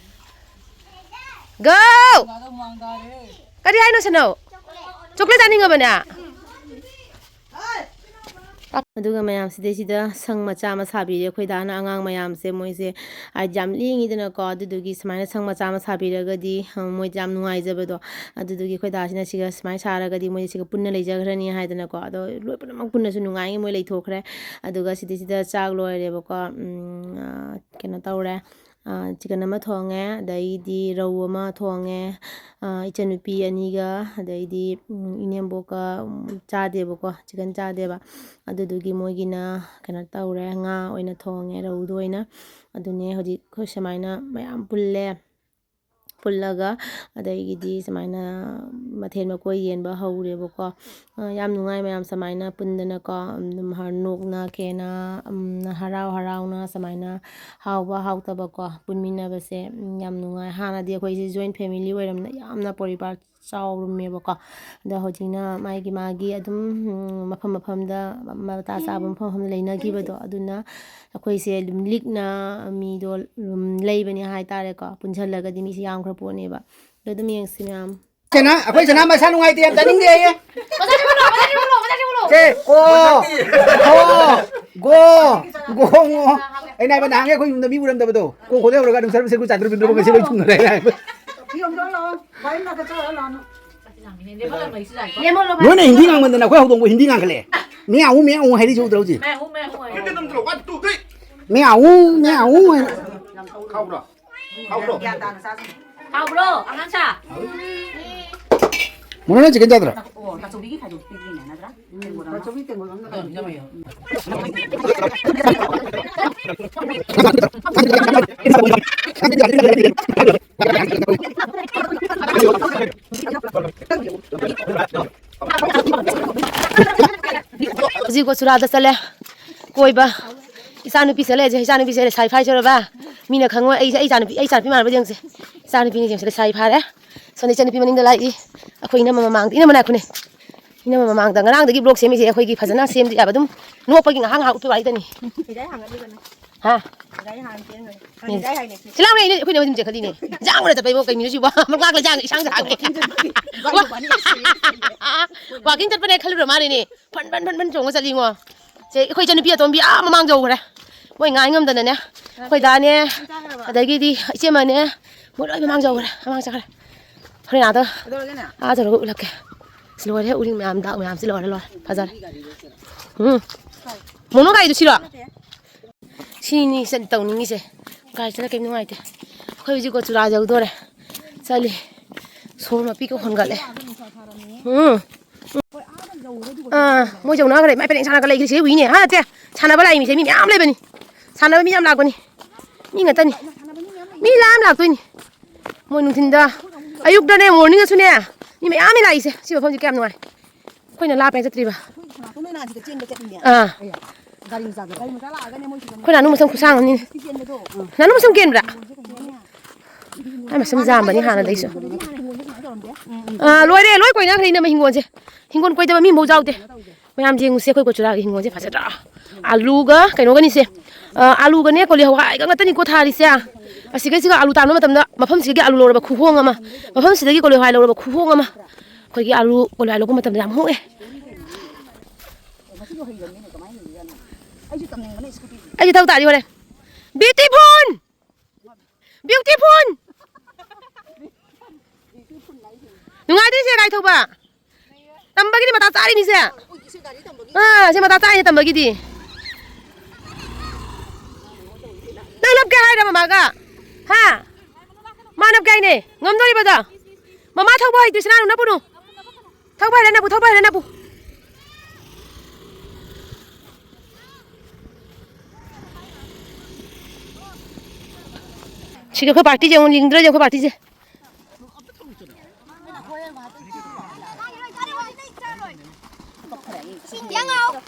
Go! ꯀꯔꯤ ꯍꯥꯏꯅꯣ ꯁꯅꯧ? ꯆꯣꯀ꯭ꯂꯦꯠ ꯆꯥꯅꯤꯡꯉꯕꯅꯦ? ꯑꯗꯨꯒ ꯃꯌꯥꯝ ꯁꯤꯗꯩꯁꯤꯗ ꯁꯪ ꯃꯆꯥ ꯑꯃ ꯁꯥꯕꯤꯔꯦ ꯑꯩꯈꯣꯏ ꯗꯥꯅ꯫ ꯑꯉꯥꯡ ꯃꯌꯥꯝꯁꯦ ꯃꯣꯏꯁꯦ ꯍꯥꯏꯗꯤ ꯌꯥꯝ ꯂꯦꯡꯉꯤꯗꯅꯀꯣ, ꯑꯗꯨꯗꯨꯒꯤ ꯁꯨꯃꯥꯏꯅ ꯁꯪ ꯃꯆꯥ ꯑꯃ ꯁꯥꯕꯤꯔꯒꯗꯤ, ꯑ, ꯃꯣꯏꯗ ꯌꯥꯝ ꯅꯨꯡꯉꯥꯏꯖꯕꯗꯣ, ꯑꯗꯨꯗꯨꯒꯤ ꯑꯩꯈꯣꯏ ꯗꯥꯁꯤꯅ ꯁꯤꯒ ꯁꯨꯃꯥꯏꯅ ꯁꯥꯔꯒꯗꯤ ꯃꯣꯏꯁꯦ ꯁꯤꯒ ꯄꯨꯟꯅ ꯂꯩꯖꯈ꯭ꯔꯅꯤ ꯍꯥꯏꯗꯅꯀꯣ꯫ ꯑꯗꯣ ꯂꯣꯏ ꯄꯨꯝꯅꯃꯛ ꯄꯨꯟꯅꯁꯨ ꯅꯨꯡꯉꯥꯏꯉꯩ ꯃꯣꯏ ꯂꯩꯊꯣꯛꯈ꯭ꯔꯦ꯫ ꯑꯗꯨꯒ ꯁꯤꯗꯩꯁꯤꯗ ꯆꯥꯛ ꯂꯣꯏꯔꯦꯕꯀꯣ꯫ ꯎꯝ, ꯑ, ꯀꯩꯅꯣ ꯇꯧꯔꯦ꯫ ꯑ, ꯆꯤꯀꯟ ꯑꯃ ꯊꯣꯡꯉꯦ, ꯑꯗꯩꯗꯤ ꯔꯧ ꯑꯃ ꯊꯣꯡꯉꯦ꯫ ꯑ, ꯏꯆꯟꯅꯨꯄꯤ ꯑꯅꯤꯒ, ꯑꯗꯩꯗꯤ, ꯎꯝ, ꯏꯅꯦꯝꯕꯣꯛꯀ, ꯎꯝ, ꯆꯥꯗꯦꯕꯀꯣ, ꯆꯤꯀꯟ ꯆꯥꯗꯦꯕ꯫ ꯑꯗꯨꯗꯨꯒꯤ ꯃꯣꯏꯒꯤꯅ ꯀꯩꯅꯣ ꯇꯧꯔꯦ, ꯉꯥ ꯑꯣꯏꯅ ꯊꯣꯡꯉꯦ, ꯔꯧꯗꯣ ꯑꯣꯏꯅ꯫ ꯑꯗꯨꯅꯦ ꯍꯧꯖꯤꯛ ꯑꯩꯈꯣꯏ ꯁꯨꯃꯥꯏꯅ ꯃꯌꯥꯝ ꯄꯨꯜꯂꯦ꯫ ꯄꯨꯜꯂꯒ, ꯑꯗꯒꯤꯗꯤ ꯁꯨꯃꯥꯏꯅ ꯃꯊꯦꯜ ꯃꯀꯣꯏ ꯌꯦꯟꯕ ꯍꯧꯔꯦꯕꯀꯣ꯫ ꯑ, ꯌꯥꯝ ꯅꯨꯡꯉꯥꯏ ꯃꯌꯥꯝ ꯁꯨꯃꯥꯏꯅ ꯄꯨꯟꯗꯅꯀꯣ, ꯑꯗꯨꯝ ꯍꯔ-, ꯅꯣꯛꯅ ꯈꯦꯅ, ꯎꯝ, ꯍꯔꯥꯎ ꯍꯔꯥꯎꯅ ꯁꯨꯃꯥꯏꯅ ꯍꯥꯎꯕ ꯍꯥꯎꯇꯕꯀꯣ ꯄꯨꯟꯃꯤꯟꯅꯕꯁꯦ, ꯎꯝ, ꯌꯥꯝ ꯅꯨꯡꯉꯥꯏ꯫ ꯍꯥꯟꯅꯗꯤ ꯑꯩꯈꯣꯏꯁꯦ joint family ꯑꯣꯏꯔꯝꯅ ꯌꯥꯝꯅ ꯄꯣꯔꯤꯕꯥꯔ ꯆꯥꯎꯔꯝꯃꯦꯕꯀꯣ꯫ ꯑꯗꯣ ꯍꯧꯖꯤꯛꯅ ꯃꯥꯒꯤ ꯃꯥꯒꯤ ꯑꯗꯨꯝ, ꯎꯝ, ꯃꯐꯝ ꯃꯐꯝꯗ ꯃꯇꯥ ꯆꯥꯕ ꯃꯐꯝ ꯃꯐꯝꯗ ꯂꯩꯅꯈꯤꯕꯗꯣ, ꯑꯗꯨꯅ ꯑꯩꯈꯣꯏꯁꯦ ꯑꯗꯨꯝ ꯂꯤꯛꯅ ꯃꯤꯗꯣ, ꯎꯝ, ꯂꯩꯕꯅꯦ ꯍꯥꯏꯇꯥꯔꯦꯀꯣ꯫ ꯄꯨꯟꯁꯤꯜꯂꯒꯗꯤ ꯃꯤꯁꯦ ꯌꯥꯝꯈ꯭ꯔ ꯄꯣꯠꯅꯦꯕ꯫ ꯑꯗꯣ ꯑꯗꯨꯝ ꯌꯦꯡꯁꯤ ꯃꯌꯥꯝ꯫ ꯆꯅꯥ, ꯑꯩꯈꯣꯏ ꯆꯅꯥ ꯃꯁꯥ ꯅꯨꯡꯉꯥꯏꯇꯦ, ꯌꯥꯝ ꯆꯥꯅꯤꯡꯗꯦ ꯑꯩꯌꯦ꯫ ꯁꯦ, ꯀꯣ, ꯈꯣ, ꯒꯣ, ꯉꯣ꯫ ꯑꯩꯅ ꯍꯥꯏꯕ ꯅꯍꯥꯟꯒꯩ ꯑꯩꯈꯣꯏ ꯌꯨꯝꯗ ꯃꯤ ꯎꯔꯝꯗꯕꯗꯣ꯫ ꯀꯣ ꯈꯣꯗ ꯌꯧꯔꯒ ꯑꯗꯨꯝ ꯁꯔꯨ ꯁꯔꯨ ꯆꯥꯟꯗ꯭ꯔꯨ ꯕꯤꯟꯗ꯭ꯔꯨ ꯉꯁꯤ ꯂꯣꯏ ꯊꯨꯡꯅꯔꯦ ꯍꯥꯏꯅ ꯍꯥꯏꯕ꯫ ꯅꯣꯏꯅ ꯍꯤꯟꯗꯤ ꯉꯥꯡꯃꯟꯗꯅ ꯑꯩꯈꯣꯏ ꯍꯧꯗꯣꯡꯕꯨ ꯍꯤꯟꯗꯤ ꯉꯥꯡꯈꯠꯂꯛꯑꯦ꯫ ꯃꯤꯌꯥꯎ, ꯃꯤꯌꯥꯎ ꯍꯥꯏꯔꯤꯁꯦ ꯎꯗ꯭ꯔꯣ ꯍꯧꯖꯤꯛ? ꯃꯤꯌꯥꯎ, ꯃꯤꯌꯥꯎ ꯍꯥꯏꯅ꯫ ꯍꯥꯎꯕ꯭ꯔꯣ? ꯍꯥꯎꯕ꯭ꯔꯣ? ꯍꯥꯎꯕ꯭ꯔꯣ, ꯑꯉꯥꯡꯁꯥ? ꯃꯣꯅꯣ, ꯅꯪ ꯆꯤꯀꯟ ꯆꯥꯗ꯭ꯔꯣ? ꯑꯣ, ꯇꯥꯆꯧꯕꯤꯒꯤ ꯈꯥꯏꯗꯣꯛꯄꯤꯗ꯭ꯔꯤꯅꯦ, ꯅꯠꯇ꯭ꯔꯥ? ꯎꯝ, ꯇꯥꯆꯧꯕꯤ ꯇꯦꯡꯀꯣꯠ ꯑꯃ ꯂꯩꯔꯝꯃꯦ꯫ ꯍꯧꯖꯤꯛ ꯒꯣꯆꯨꯔꯥꯗ ꯆꯠꯂꯦ ꯀꯣꯏꯕ꯫ ꯏꯆꯥꯅꯨꯄꯤ ꯆꯠꯂꯦ, ꯏꯆꯥꯅꯨꯄꯤꯁꯦ ꯂꯩꯁꯥꯕꯤ ꯐꯥꯏ ꯁꯣꯏꯔꯕ꯫ ꯃꯤꯅ ꯈꯪꯉꯣꯏ꯫ ꯑꯩ, ꯑꯩ ꯏꯆꯥꯅꯨꯄꯤ, ꯑꯩ ꯏꯆꯥꯅꯨꯄꯤ ꯃꯥꯟꯕ ꯌꯦꯡꯁꯦ꯫ ꯏꯆꯥꯅꯨꯄꯤꯅ ꯌꯦꯡꯁꯦ, ꯂꯩꯁꯥꯕꯤ ꯐꯥꯔꯦ꯫ ꯁꯣꯝꯗ ꯏꯆꯟꯅꯨꯄꯤ ꯃꯅꯤꯡꯗ ꯂꯥꯛꯏ꯫ ꯑꯩꯈꯣꯏ ꯏꯅꯝꯃ ꯃꯃꯥꯡꯗ, ꯏꯅꯝꯃ ꯅꯥꯏꯈꯣꯅꯦ꯫ ꯏꯅꯝꯃ ꯃꯃꯥꯡꯗ ꯉꯔꯥꯡꯗꯒꯤ vlog ꯁꯦꯝꯃꯤꯁꯦ ꯑꯩꯈꯣꯏꯒꯤ ꯐꯖꯅ ꯁꯦꯝꯗ꯭ꯔꯤ ꯍꯥꯏꯕ꯫ ꯑꯗꯨꯝ ꯅꯣꯛꯄꯒꯤ ꯉꯥꯏꯍꯥꯛ ꯉꯥꯏꯍꯥꯛ ꯎꯠꯄ ꯋꯥꯔꯤꯗꯅꯤ꯫ ꯁꯤꯗꯩ ꯍꯥꯡꯒꯠꯂꯤꯕꯅꯦ꯫ ꯍꯥ? ꯁꯤꯗꯩ ꯍꯥꯟꯅ ꯆꯦꯟꯈ꯭ꯔꯦ꯫ ꯁꯤꯗꯩ ꯍꯥꯏꯅꯦ꯫ ꯁꯤ ꯂꯥꯎꯅꯦ, ꯑꯩꯅ, ꯑꯩꯈꯣꯏꯅ ꯑꯗꯨꯝ ꯆꯦꯟꯈꯠꯂꯤꯅꯦ꯫ ꯌꯥꯝ ꯎꯅ ꯆꯠꯄꯩꯕꯣ ꯀꯩꯅꯣ ꯁꯤꯕꯣ? ꯃꯀꯥꯛ ꯂꯩꯖꯥꯡ ꯏꯁꯥꯡ ꯁꯥꯡꯉꯦ꯫ Walking ꯆꯠꯄꯅꯦ ꯈꯜꯂꯨꯔ ꯃꯥꯜꯂꯦꯅꯦ꯫ ꯐꯟ ꯐꯟ ꯐꯟ ꯐꯟ ꯆꯣꯡꯉ ꯆꯠꯂꯤꯉꯣ꯫ ꯁꯦ, ꯑꯩꯈꯣꯏ ꯏꯆꯟꯅꯨꯄꯤ ꯑꯇꯣꯝꯕꯤ ꯑꯥ ꯃꯃꯥꯡ ꯌꯧꯈ꯭ꯔꯦ꯫ ꯃꯣꯏ ꯉꯥꯏ ꯉꯝꯗꯅꯅꯦ, ꯑꯩꯈꯣꯏ ꯗꯥꯅꯦ, ꯑꯗꯒꯤꯗꯤ ꯏꯆꯦꯃꯅꯦ, ꯃꯣꯏ ꯂꯣꯏ ꯃꯃꯥꯡ ꯌꯧꯈ꯭ꯔꯦ, ꯃꯃꯥꯡ ꯆꯠꯈ꯭ꯔꯦ꯫ ꯍꯣꯔꯦꯟ ꯑꯥꯗ, ꯑꯥ ꯆꯠꯂꯒ ꯎꯠꯂꯛꯀꯦ꯫ ꯑꯁ, ꯂꯣꯏꯔꯦ, ꯎꯔꯤꯡ ꯃꯌꯥꯝ, ꯗꯥꯛ ꯃꯌꯥꯝꯁꯤ ꯂꯣꯏꯔꯦ, ꯂꯣꯏꯔꯦ꯫ ꯐꯖꯔꯦ꯫ ꯎꯝ꯫ ꯃꯣꯅꯣ ꯒꯥꯔꯤꯗꯨ ꯁꯤꯔꯣ? ꯁꯤꯅꯤ ꯆꯠ-, ꯇꯧꯅꯤꯡꯉꯤꯁꯦ꯫ ꯒꯥꯔꯤ ꯆꯠꯂ ꯀꯩꯝ ꯅꯨꯡꯉꯥꯏꯇꯦ꯫ ꯑꯩꯈꯣꯏ ꯍꯧꯖꯤꯛ ꯀꯣꯆꯨꯔꯥ ꯌꯧꯗꯣꯔꯦ꯫ ꯆꯠꯂꯤ꯫ ꯁꯣꯔ ꯃꯄꯤꯒ ꯍꯣꯟꯒꯠꯂꯦ꯫ ꯎꯝ꯫ ꯑꯥ, ꯃꯣꯏ ꯌꯧꯅꯈ꯭ꯔꯦ꯫ ꯃꯥꯏ ꯄꯔꯦꯡ ꯁꯥꯅꯒ ꯂꯩꯈ꯭ꯔꯤꯁꯦ ꯎꯏꯅꯦ꯫ ꯍꯥ, ꯅꯠꯇꯦ꯫ ꯁꯥꯟꯅꯕ ꯂꯥꯛꯏ ꯃꯤꯁꯦ ꯃꯤ ꯃꯌꯥꯝ ꯂꯩꯕꯅꯤ꯫ ꯁꯥꯟꯅꯕ ꯃꯤ ꯌꯥꯝ ꯂꯥꯛꯄꯅꯤ꯫ ꯃꯤ ꯉꯥꯛꯇꯅꯤ꯫ ꯃꯤ ꯂꯥꯛ ꯑꯃ ꯂꯥꯛꯇꯣꯏꯅꯤ꯫ ꯃꯣꯏ ꯅꯨꯡꯊꯤꯟꯗ, ꯑꯌꯨꯛꯇꯅꯦ, ꯃꯣꯔꯅꯤꯡꯗꯁꯨꯅꯦ, ꯃꯤ ꯃꯌꯥꯝꯅꯤ ꯂꯥꯛꯏꯁꯦ꯫ ꯁꯤ ꯃꯐꯝꯁꯦ ꯀꯌꯥꯝ ꯅꯨꯡꯉꯥꯏ꯫ ꯑꯩꯈꯣꯏꯅ ꯂꯥꯞꯄꯦ ꯆꯠꯇ꯭ꯔꯤꯕ꯫ ꯑꯩꯈꯣꯏ ꯁꯅꯥꯇꯣꯟ ꯍꯣꯏꯅ ꯑꯁꯤꯗ ꯆꯦꯟꯕ ꯆꯠꯂꯤꯅꯦ꯫ ꯑꯥ꯫ ꯑꯌꯥ, ꯒꯥꯔꯤ ꯃꯆꯥꯗ꯫ ꯒꯥꯔꯤ ꯃꯆꯥ ꯂꯥꯛꯑꯒꯅꯦ ꯃꯣꯏ ꯁꯤꯗꯅꯦ ꯑꯩꯈꯣꯏ ꯅꯥꯅꯨ ꯃꯁꯝ ꯈꯨꯁꯥꯡ ꯑꯃꯅꯤ꯫ ꯆꯦꯟꯕꯗꯣ꯫ ꯎꯝ꯫ ꯅꯥꯅꯨ ꯃꯁꯝ ꯀꯦꯟꯕ꯭ꯔꯥ? ꯑꯩ ꯃꯁꯝ ꯌꯥꯝꯕꯅꯤ ꯍꯥꯟꯅꯗꯩꯁꯨ꯫ ꯍꯥꯟꯅ ꯍꯤꯡꯒꯣꯜꯁꯦ ꯁꯨꯃꯥꯏꯅ ꯇꯧꯔꯝꯗꯦ꯫ ꯎꯝ, ꯎꯝ꯫ ꯑꯥ, ꯂꯣꯏꯔꯦ, ꯂꯣꯏ ꯀꯣꯏꯅꯈ꯭ꯔꯦ ꯏꯅꯝꯃ ꯍꯤꯡꯒꯣꯜꯁꯦ꯫ ꯍꯤꯡꯒꯣꯜ ꯀꯣꯏꯗꯕ ꯃꯤ ꯑꯃꯐꯥꯎ ꯌꯥꯎꯗꯦ꯫ ꯃꯌꯥꯝ ꯌꯦꯡꯉꯨꯁꯦ, ꯑꯩꯈꯣꯏ ꯀꯣꯆꯨꯔꯥꯒꯤ ꯍꯤꯡꯒꯣꯜꯁꯦ ꯐꯖꯗ꯭ꯔꯥ? ꯑꯂꯨꯒ ꯀꯩꯅꯣꯒꯅꯤꯁꯦ꯫ ꯑ, ꯑꯂꯨꯒꯅꯦ ꯀꯣꯂꯤ ꯍꯋꯥꯏꯒ ꯉꯥꯛꯇꯅꯤꯀꯣ ꯊꯥꯔꯤꯁꯦ꯫ ꯑꯁꯤꯒꯩꯁꯤꯒ ꯑꯂꯨ ꯇꯥꯟꯕ ꯃꯇꯝꯗ ꯃꯐꯝꯁꯤꯗꯒꯤ ꯑꯂꯨ ꯂꯧꯔꯕ ꯈꯨꯍꯣꯡ ꯑꯃ, ꯃꯐꯝꯁꯤꯗꯒꯤ ꯀꯣꯂꯤ ꯍꯋꯥꯏ ꯂꯧꯔꯕ ꯈꯨꯍꯣꯡ ꯑꯃ꯫ ꯑꯩꯈꯣꯏꯒꯤ ꯑꯂꯨ ꯀꯣꯂꯤ ꯍꯋꯥꯏ ꯂꯧꯕ ꯃꯇꯝꯗ ꯌꯥꯝ ꯍꯣꯡꯉꯦ꯫ ꯑꯩꯁꯨ ꯊꯧ ꯇꯥꯔꯤ ꯍꯣꯔꯦꯟ꯫ ꯕ꯭ꯌꯨꯇꯤꯐꯨꯜ! ꯕ꯭ꯌꯨꯇꯤꯐꯨꯜ! ꯅꯨꯡꯉꯥꯏꯗꯣꯏꯁꯦ ꯒꯥꯔꯤ ꯊꯧꯕ꯫ ꯇꯝꯕꯒꯤꯗꯤ ꯃꯇꯥ ꯆꯥꯔꯤꯅꯤꯁꯦ꯫ ꯑꯥ, ꯁꯤ ꯃꯇꯥ ꯆꯥꯔꯤꯅꯦ ꯇꯝꯕꯒꯤꯗꯤ꯫ ꯅꯪ ꯅꯞꯀꯦ ꯍꯥꯏꯔ ꯃꯃꯥꯒ? ꯍꯥ? ꯃꯥ ꯅꯞꯀꯦ ꯍꯥꯏꯅꯦ꯫ ꯉꯝꯗꯣꯔꯤꯕꯗꯣ? ꯃꯃꯥ ꯊꯧꯕ ꯍꯩꯇꯦ, ꯁꯅꯥꯅꯨ ꯅꯞꯄꯨꯅꯨ꯫ ꯊꯧꯕ ꯍꯩꯔꯦ ꯅꯞꯄꯨ, ꯊꯧꯕ ꯍꯩꯔꯦ ꯅꯞꯄꯨ꯫ ꯁꯤꯒ ꯑꯩꯈꯣꯏ ꯄꯥꯔꯇꯤꯁꯦ ꯑꯃꯨꯛ ꯌꯦꯡꯗ꯭ꯔꯗꯤ ꯑꯩꯈꯣꯏ ꯄꯥꯔꯇꯤꯁꯦ꯫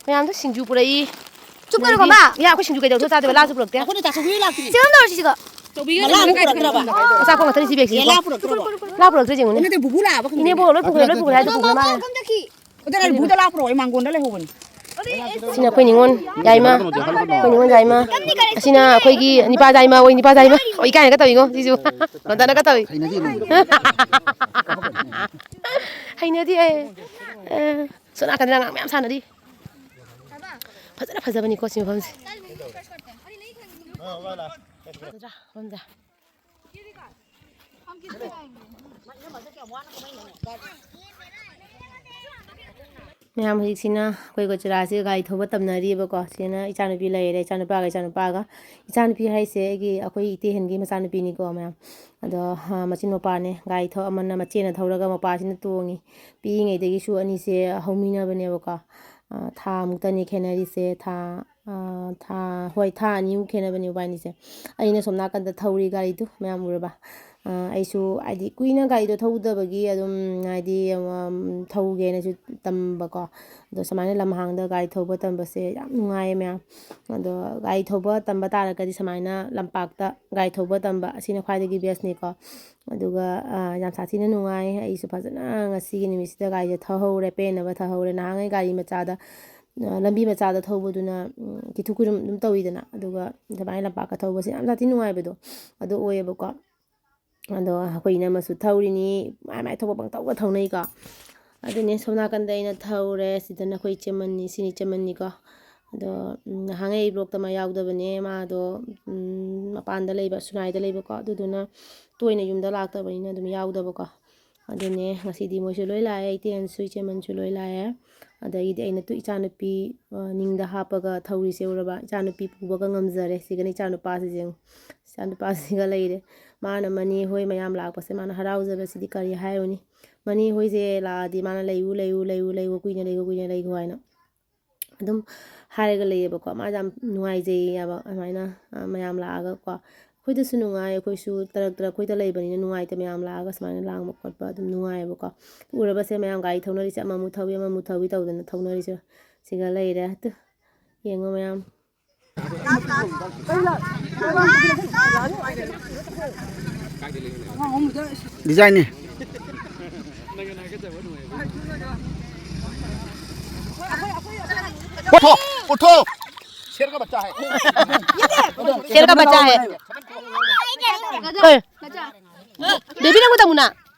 ꯃꯌꯥꯝꯗꯣ ꯁꯤꯡꯖꯨ ꯄꯨꯔꯛꯏ꯫ ꯆꯨꯞꯀꯅꯨ, ꯈꯝꯕ꯫ ꯌꯥ, ꯑꯩꯈꯣꯏ ꯁꯤꯡꯖꯨ ꯀꯩꯗꯧꯗ ꯆꯥꯗꯣꯏꯕ? ꯂꯥꯁꯨ ꯄꯨꯔꯛꯇꯦ꯫ ꯑꯩꯈꯣꯏꯗꯤ ꯇꯥꯆꯧꯕꯤ ꯂꯥꯛꯇ꯭ꯔꯤ꯫ ꯆꯦꯔꯪ ꯇꯧꯔꯁꯤ ꯁꯤꯒ꯫ ꯆꯧꯕꯤꯒ ꯃꯂꯥ ꯑꯃꯨꯛ ꯄꯨꯔꯛꯇ꯭ꯔꯕ? ꯑꯆꯥꯄꯣꯠ ꯉꯥꯛꯇꯅꯤ ꯁꯤ ꯕꯦꯒꯁꯤꯗꯤ꯫ ꯌꯦꯂꯥ ꯄꯨꯔꯛꯇ꯭ꯔꯕ? ꯂꯥ ꯄꯨꯔꯛꯇ꯭ꯔꯦ ꯌꯦꯡꯉꯨꯅꯦ꯫ ꯅꯠꯇꯦ, ꯕꯨꯕꯨ ꯂꯥꯛꯑꯕ ꯈꯪꯗꯦ꯫ ꯏꯅꯦꯕꯣ ꯂꯣꯏ ꯄꯨꯈ꯭ꯔꯦ, ꯂꯣꯏ ꯄꯨꯈ꯭ꯔꯦ ꯍꯥꯏꯗꯣ ꯄꯨꯈ꯭ꯔꯦ ꯃꯥꯜꯂꯦ꯫ ꯑꯗꯨꯗ ꯑꯩ ꯕꯨꯕꯨꯗ ꯂꯥ ꯄꯨꯔꯛꯑꯣ, ꯑꯩ ꯃꯥꯡꯒꯣꯟꯗ ꯂꯩꯍꯧꯕꯅꯤ꯫ ꯁꯤꯅ ꯑꯩꯈꯣꯏ ꯅꯤꯉꯣꯜ ꯌꯥꯏꯃ꯫ ꯑꯩꯈꯣꯏ ꯅꯤꯉꯣꯜ ꯌꯥꯏꯃ꯫ ꯑꯁꯤꯅ ꯑꯩꯈꯣꯏꯒꯤ ꯅꯤꯄꯥ ꯌꯥꯏꯃ꯫ ꯑꯣꯏ, ꯅꯤꯄꯥ ꯌꯥꯏꯃ꯫ ꯑꯣ, ꯏꯀꯥꯏꯅꯒ ꯇꯧꯏꯉꯣ ꯁꯤꯁꯨ꯫ ꯃꯟꯗꯅꯒ ꯇꯧꯏ꯫ ꯍꯩꯅꯗꯦ ꯅꯪ꯫ ꯍꯩꯅꯗꯦ ꯑꯩ꯫ ꯑ, ꯁꯣꯝ ꯅꯥꯀꯟꯗ ꯑꯉꯥꯡ ꯃꯌꯥꯝ ꯁꯥꯟꯅꯔꯤ꯫ ꯐꯖꯅ ꯐꯖꯕꯅꯤꯀꯣ ꯁꯤ ꯃꯐꯝꯁꯦ꯫ ꯐꯖꯗ꯭ꯔꯥ? ꯃꯐꯝꯁꯦ꯫ ꯃꯌꯥꯝ, ꯍꯧꯖꯤꯛꯁꯤꯅ ꯑꯩꯈꯣꯏ ꯒꯣꯆꯔꯥꯁꯤ ꯒꯥꯔꯤ ꯊꯧꯕ ꯇꯝꯅꯔꯤꯕꯀꯣ꯫ ꯁꯤꯅ ꯏꯆꯥꯅꯨꯄꯤ ꯂꯩꯔꯦ, ꯏꯆꯥꯅꯨꯄꯥꯒ, ꯏꯆꯥꯅꯨꯄꯥꯒ꯫ ꯏꯆꯥꯅꯨꯄꯤ ꯍꯥꯏꯁꯦ ꯑꯩꯒꯤ, ꯑꯩꯈꯣꯏ ꯏꯇꯩꯍꯟꯒꯤ ꯃꯆꯥꯅꯨꯄꯤꯅꯤꯀꯣ ꯃꯌꯥꯝ꯫ ꯑꯗꯣ, ꯍꯥ, ꯃꯆꯤꯟ ꯃꯧꯄꯥꯅꯦ꯫ ꯒꯥꯔꯤ ꯊꯧ-, ꯑꯃꯅ ꯃꯆꯦꯅ ꯊꯧꯔꯒ ꯃꯄꯥꯁꯤꯅ ꯇꯣꯡꯉꯤ꯫ ꯄꯤꯛꯏꯉꯩꯗꯒꯤꯁꯨ ꯑꯅꯤꯁꯦ ꯍꯧꯃꯤꯟꯅꯕꯅꯦꯕꯀꯣ꯫ ꯑ, ꯊꯥ ꯃꯨꯛꯇꯅꯤ ꯈꯦꯠꯅꯔꯤꯁꯦ꯫ ꯊꯥ, ꯑ, ꯊꯥ, ꯍꯣꯏ, ꯊꯥ ꯑꯅꯤꯃꯨꯛ ꯈꯦꯠꯅꯕꯅꯦ ꯃꯕꯥꯅꯤꯁꯦ꯫ ꯑꯩꯅ ꯁꯣꯝ ꯅꯥꯀꯟꯗ ꯊꯧꯔꯤ ꯒꯥꯔꯤꯗꯨ, ꯃꯌꯥꯝ ꯎꯔꯕ? ꯑ, ꯑꯩꯁꯨ ꯍꯥꯏꯗꯤ ꯀꯨꯏꯅ ꯒꯥꯔꯤꯗꯣ ꯊꯧꯗꯕꯒꯤ ꯑꯗꯨꯝ ꯍꯥꯏꯗꯤ, ꯎꯝ, ꯊꯧꯒꯦꯅꯁꯨ ꯇꯝꯕꯀꯣ꯫ ꯑꯗꯣ ꯁꯨꯃꯥꯏꯅ ꯂꯝꯍꯥꯡꯗ ꯒꯥꯔꯤ ꯊꯧꯕ ꯇꯝꯕꯁꯦ ꯌꯥꯝ ꯅꯨꯡꯉꯥꯏꯌꯦ ꯃꯌꯥꯝ꯫ ꯑꯗꯣ ꯒꯥꯔꯤ ꯊꯧꯕ ꯇꯝꯕ ꯇꯥꯔꯒꯗꯤ ꯁꯨꯃꯥꯏꯅ ꯂꯝꯄꯥꯛꯇ ꯒꯥꯔꯤ ꯊꯧꯕ ꯇꯝꯕ ꯑꯁꯤꯅ ꯈ꯭ꯋꯥꯏꯗꯒꯤ ꯕꯦꯁꯅꯤꯀꯣ꯫ ꯑꯗꯨꯒ, ꯑ, ꯌꯥꯝ ꯁꯥꯊꯤꯅ ꯅꯨꯡꯉꯥꯏ꯫ ꯑꯩꯁꯨ ꯐꯖꯅ ꯉꯁꯤꯒꯤ ꯅꯨꯃꯤꯠꯁꯤꯗ ꯒꯥꯔꯤꯁꯦ ꯊꯧꯍꯧꯔꯦ, ꯄꯦꯟꯅꯕ ꯊꯧꯍꯧꯔꯦ꯫ ꯅꯍꯥꯟꯉꯩ ꯒꯥꯔꯤ ꯃꯆꯥꯗ, ꯑ, ꯂꯝꯕꯤ ꯃꯆꯥꯗ ꯊꯧꯕꯗꯨꯅ, ꯎꯝ, ꯀꯤꯊꯨ ꯀꯤꯔꯨꯝ ꯑꯗꯨꯝ ꯇꯧꯋꯤꯗꯅ꯫ ꯑꯗꯨꯒ ꯑꯗꯨꯃꯥꯏꯅ ꯂꯝꯄꯥꯛꯀ ꯊꯧꯕꯁꯦ ꯌꯥꯝ ꯁꯥꯊꯤ ꯅꯨꯡꯉꯥꯏꯕꯗꯣ ꯑꯗꯨ ꯑꯣꯏꯌꯦꯕꯀꯣ꯫ ꯑꯗꯣ ꯑꯩꯈꯣꯏ ꯏꯅꯝꯃꯁꯨ ꯊꯧꯔꯤꯅꯤ, ꯃꯥꯏ ꯃꯥꯏ ꯊꯣꯛꯄ ꯄꯪꯊꯧꯗ ꯊꯧꯅꯩꯀꯣ꯫ ꯑꯗꯨꯅꯦ ꯁꯣꯝ ꯅꯥꯀꯟꯗ ꯑꯩꯅ ꯊꯧꯔꯦ, ꯁꯤꯗꯅ ꯑꯩꯈꯣꯏ ꯏꯆꯦꯃꯟꯅꯤ, ꯁꯤꯅꯤ ꯏꯆꯦꯃꯟꯅꯤꯀꯣ꯫ ꯑꯗꯣ, ꯎꯝ, ꯅꯍꯥꯟꯉꯩ ꯑꯩ ꯕ꯭ꯂꯣꯛꯇ ꯃꯥ ꯌꯥꯎꯗꯕꯅꯦ, ꯃꯥꯗꯣ, ꯎꯝ, ꯃꯄꯥꯟꯗ ꯂꯩꯕ, ꯁꯨꯅꯥꯏꯗ ꯂꯩꯕꯀꯣ꯫ ꯑꯗꯨꯗꯨꯅ ꯇꯣꯏꯅ ꯌꯨꯝꯗ ꯂꯥꯛꯇꯕꯅꯤꯅ ꯑꯗꯨꯝ ꯌꯥꯎꯗꯕꯀꯣ꯫ ꯑꯗꯨꯅꯦ ꯉꯁꯤꯗꯤ ꯃꯣꯏꯁꯨ ꯂꯣꯏ ꯂꯥꯛꯑꯦ, ꯏꯇꯦꯟꯁꯨ ꯏꯆꯦꯃꯟꯁꯨ ꯂꯣꯏ ꯂꯥꯛꯑꯦ꯫ ꯑꯗꯒꯤꯗꯤ ꯑꯩꯅ ꯇꯨ ꯏꯆꯥꯅꯨꯄꯤ, ꯑ, ꯅꯤꯡꯗ ꯍꯥꯞꯄꯒ ꯊꯧꯔꯤꯁꯦ ꯎꯔꯕ? ꯏꯆꯥꯅꯨꯄꯤ ꯄꯨꯕꯒ ꯉꯝꯖꯔꯦ꯫ ꯁꯤꯒꯅ ꯏꯆꯥꯅꯨꯄꯥꯁꯤ ꯌꯦꯡꯉꯨ꯫ ꯏꯆꯥꯅꯨꯄꯥꯁꯤꯒ ꯂꯩꯔꯦ꯫ ꯃꯥꯅ ꯃꯅꯦ ꯍꯣꯏ ꯃꯌꯥꯝ ꯂꯥꯛꯄꯁꯦ ꯃꯥꯅ ꯍꯔꯥꯎꯖꯕꯁꯤꯗꯤ ꯀꯔꯤ ꯍꯥꯏꯔꯨꯅꯤ꯫ ꯃꯅꯦ ꯍꯣꯏꯁꯦ ꯂꯥꯛꯑꯗꯤ ꯃꯥꯅ "ꯂꯩꯌꯨ, ꯂꯩꯌꯨ, ꯂꯩꯌꯨ, ꯂꯩꯌꯨ, ꯀꯨꯏꯅ ꯂꯩꯌꯨ, ꯀꯨꯏꯅ ꯂꯩꯌꯨ" ꯍꯥꯏꯅ ꯑꯗꯨꯝ ꯍꯥꯏꯔꯒ ꯂꯩꯌꯦꯕꯀꯣ꯫ ꯃꯥꯁꯦ ꯌꯥꯝ ꯅꯨꯡꯉꯥꯏꯖꯩꯌꯦꯕ ꯑꯗꯨꯃꯥꯏꯅ, ꯑ, ꯃꯌꯥꯝ ꯂꯥꯛꯑꯒꯀꯣ꯫ ꯑꯩꯈꯣꯏꯗꯁꯨ ꯅꯨꯡꯉꯥꯏ, ꯑꯩꯈꯣꯏꯁꯨ ꯇꯔꯛ ꯇꯔꯛ ꯑꯩꯈꯣꯏꯗ ꯂꯩꯕꯅꯤꯅ ꯅꯨꯡꯉꯥꯏꯇꯦ ꯃꯌꯥꯝ ꯂꯥꯛꯑꯒ ꯁꯨꯃꯥꯏꯅ ꯂꯥꯡꯕ ꯈꯣꯠꯄ ꯑꯗꯨꯝ ꯅꯨꯡꯉꯥꯏꯌꯦꯕꯀꯣ꯫ ꯎꯔꯕꯁꯦ ꯃꯌꯥꯝ ꯒꯥꯔꯤ ꯊꯧꯅꯔꯤꯁꯦ ꯑꯃꯃꯨꯛ ꯊꯧꯏ, ꯑꯃꯃꯨꯛ ꯊꯧꯏ ꯇꯧꯗꯅ ꯊꯧꯅꯔꯤꯁꯦ ꯁꯤꯒ ꯂꯩꯔꯦ꯫ ꯇꯨ, ꯌꯦꯡꯉꯣ ꯃꯌꯥꯝ꯫ ꯗꯤꯖꯥꯏꯟꯅꯤ꯫ उठो, उठो। शेर का बच्चा है। शेर का बच्चा है। ꯀꯩ? ꯕꯦꯕꯤ ꯅꯪꯕꯨ ꯇꯝꯃꯨꯅ꯫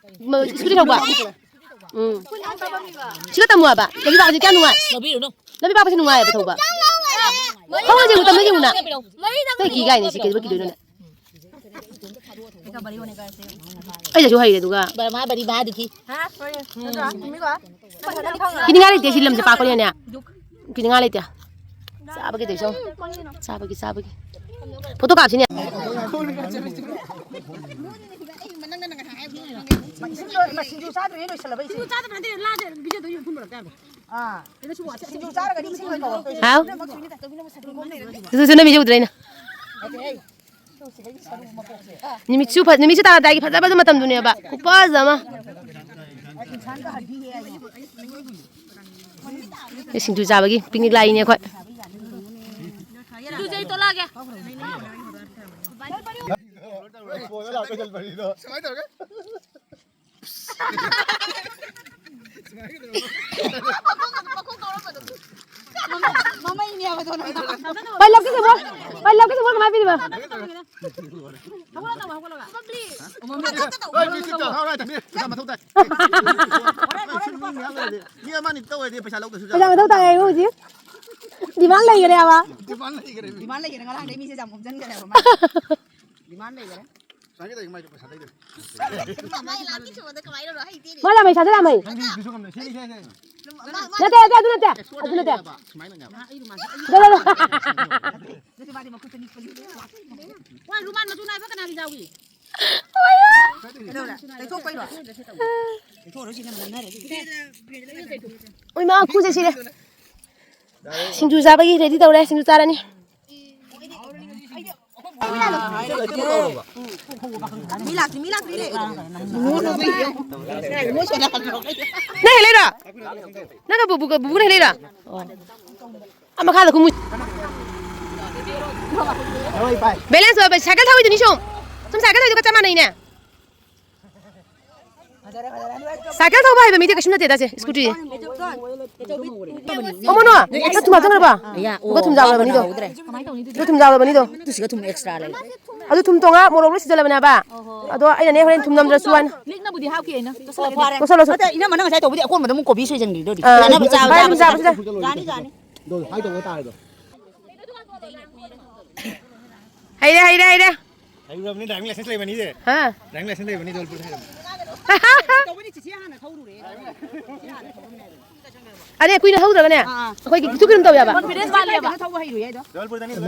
ꯃ-, ꯁ꯭ꯀꯨꯜꯗ ꯇꯧꯕ꯫ ꯎꯝ꯫ ꯁꯤꯗ ꯇꯝꯃꯨ ꯍꯥꯏꯕ꯫ ꯕꯦꯕꯤ ꯂꯥꯛꯑꯗꯤ ꯀꯌꯥ ꯅꯨꯡꯉꯥꯏ꯫ ꯂꯧꯕꯤꯔꯨꯅꯨ꯫ ꯂꯝꯕꯤ ꯄꯥꯛꯄꯁꯤ ꯅꯨꯡꯉꯥꯏꯌꯦꯕ ꯊꯧꯕ꯫ ꯈꯣꯡꯅ ꯌꯦꯡꯉꯨ, ꯇꯝꯅ ꯌꯦꯡꯉꯨꯅ꯫ ꯀꯩ ꯀꯤ ꯀꯥꯏꯅꯤ ꯁꯤ ꯀꯩꯗꯧꯕꯩ ꯀꯤꯗꯣꯏꯅꯣꯅꯦ? ꯑꯩꯅꯁꯨ ꯍꯩꯔꯦ ꯑꯗꯨꯒ꯫ ꯕꯔꯃꯥ ꯕꯔꯤ ꯃꯥ ꯗꯨꯈꯤ꯫ ꯀꯤꯅꯤꯡꯉꯥꯏ ꯂꯩꯇꯦ ꯁꯤ ꯂꯝꯁꯦ ꯄꯥꯛꯄꯅꯤꯅꯅꯦ꯫ ꯀꯤꯅꯤꯡꯉꯥꯏ ꯂꯩꯇꯦ꯫ ꯆꯥꯕꯒꯤ ꯇꯧꯁꯣ꯫ ꯆꯥꯕꯒꯤ, ꯆꯥꯕꯒꯤ꯫ ꯐꯣꯇꯣ ꯀꯥꯞꯁꯤꯅꯦ꯫ ꯃꯁꯤꯡꯗꯣ, ꯃꯁꯤꯡꯁꯨ ꯆꯥꯗ꯭ꯔꯤꯉꯩ ꯂꯣꯏꯁꯤꯜꯂꯕ ꯑꯩꯁꯦ꯫ ꯁꯤꯡꯖꯨ ꯆꯥꯗꯕ ꯅꯠꯇꯦ, ꯂꯥꯗꯦ, ꯕꯤꯖꯦꯗꯣ ꯌꯨꯝ ꯐꯨꯟ ꯄꯨꯔꯛꯇꯦ ꯍꯥꯏꯕ꯫ ꯑꯥ꯫ ꯀꯩꯅꯣ ꯁꯤꯕꯨ ꯑꯁꯤ, ꯁꯤꯡꯖꯨ ꯆꯥꯔꯒꯗꯤ ꯏꯁꯤꯡ ꯑꯣꯏꯅ ꯀꯧꯔꯛꯇꯣꯏꯅꯦ꯫ ꯍꯥꯎ꯫ ꯁꯤꯁꯨ ꯅꯝꯃꯤꯁꯦ ꯎꯗ꯭ꯔꯥ ꯑꯩꯅ? ꯅꯨꯃꯤꯠꯁꯨ ꯐ-, ꯅꯨꯃꯤꯠꯁꯨ ꯇꯥꯔꯝꯗꯥꯏꯒꯤ ꯐꯖꯕꯗꯣ ꯃꯇꯝꯗꯨꯅꯦꯕ꯫ ꯈꯨꯐꯖ ꯑꯃ꯫ ꯁꯤꯡꯖꯨ ꯆꯥꯕꯒꯤ picnic ꯂꯥꯛꯏꯅꯦ ꯑꯩꯈꯣꯏ꯫ ꯁꯤꯡꯖꯨꯁꯦ ꯑꯩ ꯇꯣꯂꯛꯑꯒꯦ꯫ ꯄꯜꯂꯛꯀꯦ ꯁꯦ ꯃꯣꯏ꯫ ꯄꯜꯂꯛꯀꯦ ꯁꯦ ꯃꯣꯏ ꯀꯃꯥꯏ ꯄꯤꯔꯤꯕ? ꯃꯤ ꯑꯃꯅꯤ ꯇꯧꯔꯗꯤ ꯄꯩꯁꯥ ꯂꯧꯗ꯭ꯔꯁꯨ ꯄꯩꯁꯥ ꯃꯊꯧ ꯇꯥꯏ ꯍꯥꯏꯌꯨ ꯍꯧꯖꯤꯛ꯫ Demand ꯂꯩꯈꯔꯦꯕ꯫ Demand ꯂꯩꯈꯔꯦ꯫ Demand ꯂꯩꯈꯔꯦ꯫ ꯉꯔꯥꯡꯗꯩ ꯃꯤꯁꯦ ꯌꯥꯝ ꯈꯣꯝꯖꯤꯟꯈꯔꯦꯕ ꯃꯥ꯫ Demand ꯂꯩꯈꯔꯦ꯫ ꯁꯨꯃꯥꯏꯅ ꯇꯧꯔꯤ ꯃꯥꯏꯗꯣ ꯄꯩꯁꯥ ꯂꯩꯗꯣꯏꯅꯤ꯫ ꯃꯥ ꯂꯥꯛꯑꯝꯃꯦ, ꯁꯥꯗ ꯂꯥꯛꯑꯝꯃꯦ꯫ ꯅꯪꯗꯤ ꯀꯩꯁꯨ ꯉꯝꯗꯦ꯫ ꯁꯤꯅꯤ, ꯁꯤꯅꯤ, ꯁꯤꯅꯤ꯫ ꯅꯠꯇꯦ, ꯅꯠꯇꯦ, ꯑꯗꯨ ꯅꯠꯇꯦ꯫ ꯑꯗꯨ ꯅꯠꯇꯦ꯫ ꯁꯨꯃꯥꯏꯅꯅꯦꯕ꯫ ꯂꯣ, ꯂꯣ, ꯂꯣ꯫ ꯅꯠꯇꯦ, ꯃꯥꯗꯤ ꯃꯈꯨꯠꯇ ꯅꯤꯛꯄꯒꯤ꯫ ꯋꯥ, ꯔꯨꯃꯥꯟ ꯃꯆꯨ ꯅꯥꯏꯕ ꯀꯅꯥꯒꯤ ꯌꯥꯎꯏ? ꯀꯩꯗꯧꯔꯦ? ꯇꯩꯊꯣꯛꯄꯩꯔꯣ? ꯇꯩꯊꯣꯛꯑꯔꯣꯏ, ꯁꯤꯅ ꯅꯝꯅꯔꯦ, ꯑꯗꯨꯗꯤ꯫ ꯎꯏ ꯃꯥ, ꯈꯨꯁꯦ ꯁꯤꯔꯦ꯫ ꯁꯤꯡꯖꯨ ꯆꯥꯕꯒꯤ ready ꯇꯧꯔꯦ, ꯁꯤꯡꯖꯨ ꯆꯥꯔꯅꯤ꯫ ꯃꯤ ꯂꯥꯛꯇ꯭ꯔꯤ, ꯃꯤ ꯂꯥꯛꯇ꯭ꯔꯤ, ꯂꯦ꯫ ꯅꯪ ꯍꯦꯛ ꯂꯩꯔꯣ? ꯅꯪꯒ ꯕꯨꯕꯨꯒ, ꯕꯨꯕꯨꯅ ꯍꯦꯛ ꯂꯩꯔꯣ? ꯑꯣ꯫ ꯑꯥ, ꯃꯈꯥꯗ ꯀꯨꯝꯃꯨ꯫ Balance ꯑꯣꯏꯕ cycle ꯊꯧꯔꯤꯗꯨꯅꯤ ꯁꯨꯝ꯫ ꯁꯨꯝ cycle ꯊꯧꯔꯤꯗꯨꯒ ꯆꯞ ꯃꯥꯟꯅꯩꯅꯦ꯫ Cycle ꯊꯧꯕ ꯍꯩꯕ ꯃꯤꯗꯤ ꯀꯩꯁꯨ ꯅꯠꯇꯦꯗ ꯁꯦ, scooty꯫ ꯑꯣ, ꯃꯣꯅꯣ, ꯅꯪ ꯊꯨꯝ ꯍꯥꯞꯆꯟꯈ꯭ꯔꯕ? ꯑꯌꯥ, ꯑꯣ, ꯊꯨꯝꯖꯥꯎꯔꯕꯅꯤꯗꯣ꯫ ꯀꯃꯥꯏꯅ ꯇꯧꯅꯤ ꯑꯗꯨꯗꯤ? ꯊꯨꯝꯖꯥꯎꯔꯕꯅꯤꯗꯣ꯫ ꯇꯨ ꯁꯤꯒ ꯊꯨꯝ extra ꯂꯩ꯫ ꯑꯗꯨ ꯊꯨꯝ ꯇꯣꯉꯥ ꯃꯣꯔꯣꯛ ꯂꯣꯏ ꯁꯤꯖꯜꯂꯕꯅꯦꯕ꯫ ꯑꯣꯍꯣ꯫ ꯑꯗꯣ ꯑꯩꯅꯅꯦ ꯍꯣꯔꯦꯟ ꯊꯨꯝ ꯅꯝꯗ꯭ꯔꯁꯨ ꯍꯥꯏꯅ꯫ ꯂꯤꯛꯅꯕꯨꯗꯤ ꯍꯥꯞꯈꯤ ꯑꯩꯅ꯫ ꯇꯣꯁꯜꯂꯛꯑꯦ꯫ ꯐꯔꯦ꯫ ꯇꯣꯁꯜꯂꯣ, ꯇꯣꯁꯜꯂꯣ꯫ ꯅꯠꯇꯦ, ꯏꯅꯝꯃ ꯅꯪ ꯉꯁꯥꯏ ꯇꯧꯕꯗꯤ ꯑꯀꯣꯟꯕꯗ ꯑꯃꯨꯛ ꯀꯣꯕꯤ ꯁꯣꯏꯖꯟꯈ꯭ꯔꯤꯗꯨꯗꯤ꯫ ꯑꯥ, ꯆꯥꯅꯕ ꯆꯥꯕ, ꯌꯥꯅꯤ, ꯆꯥꯕ, ꯌꯥꯅꯤ, ꯆꯥꯕ꯫ ꯌꯥꯅꯤ, ꯌꯥꯅꯤ꯫ ꯗꯣ, ꯍꯥꯏ ꯇꯧꯕ ꯇꯥꯔꯦꯗꯣ꯫ ꯍꯩꯔꯦ, ꯍꯩꯔꯦ, ꯍꯩꯔꯦ꯫ ꯍꯩꯔꯨꯔꯕꯅꯤ, driving license ꯂꯩꯕꯅꯤꯁꯦ꯫ ꯍꯥ? Driving license ꯂꯩꯕꯅꯤ, ꯖꯣꯜꯄꯨꯔꯗ ꯍꯩꯔꯕꯅꯤ꯫ ꯇꯧꯕꯅꯤ, ꯆꯤꯆꯦ ꯍꯥꯟꯅ ꯊꯧꯔꯨꯔꯦ꯫ ꯆꯤꯆꯦ ꯍꯥꯟꯅ ꯊꯧꯔꯨꯔꯦ꯫ ꯑꯗꯩ ꯀꯨꯏꯅ ꯍꯧꯗ꯭ꯔꯒꯅꯦ, ꯑꯥ꯫ ꯑꯩꯈꯣꯏꯒꯤ ꯈꯤꯇꯪ ꯀꯩꯅꯣ ꯇꯧ ꯌꯥꯕ꯫ Confidence ꯋꯥꯠꯂꯦꯕ꯫ ꯊꯧꯕ ꯍꯩꯔꯣꯏ ꯍꯥꯏꯗꯣ꯫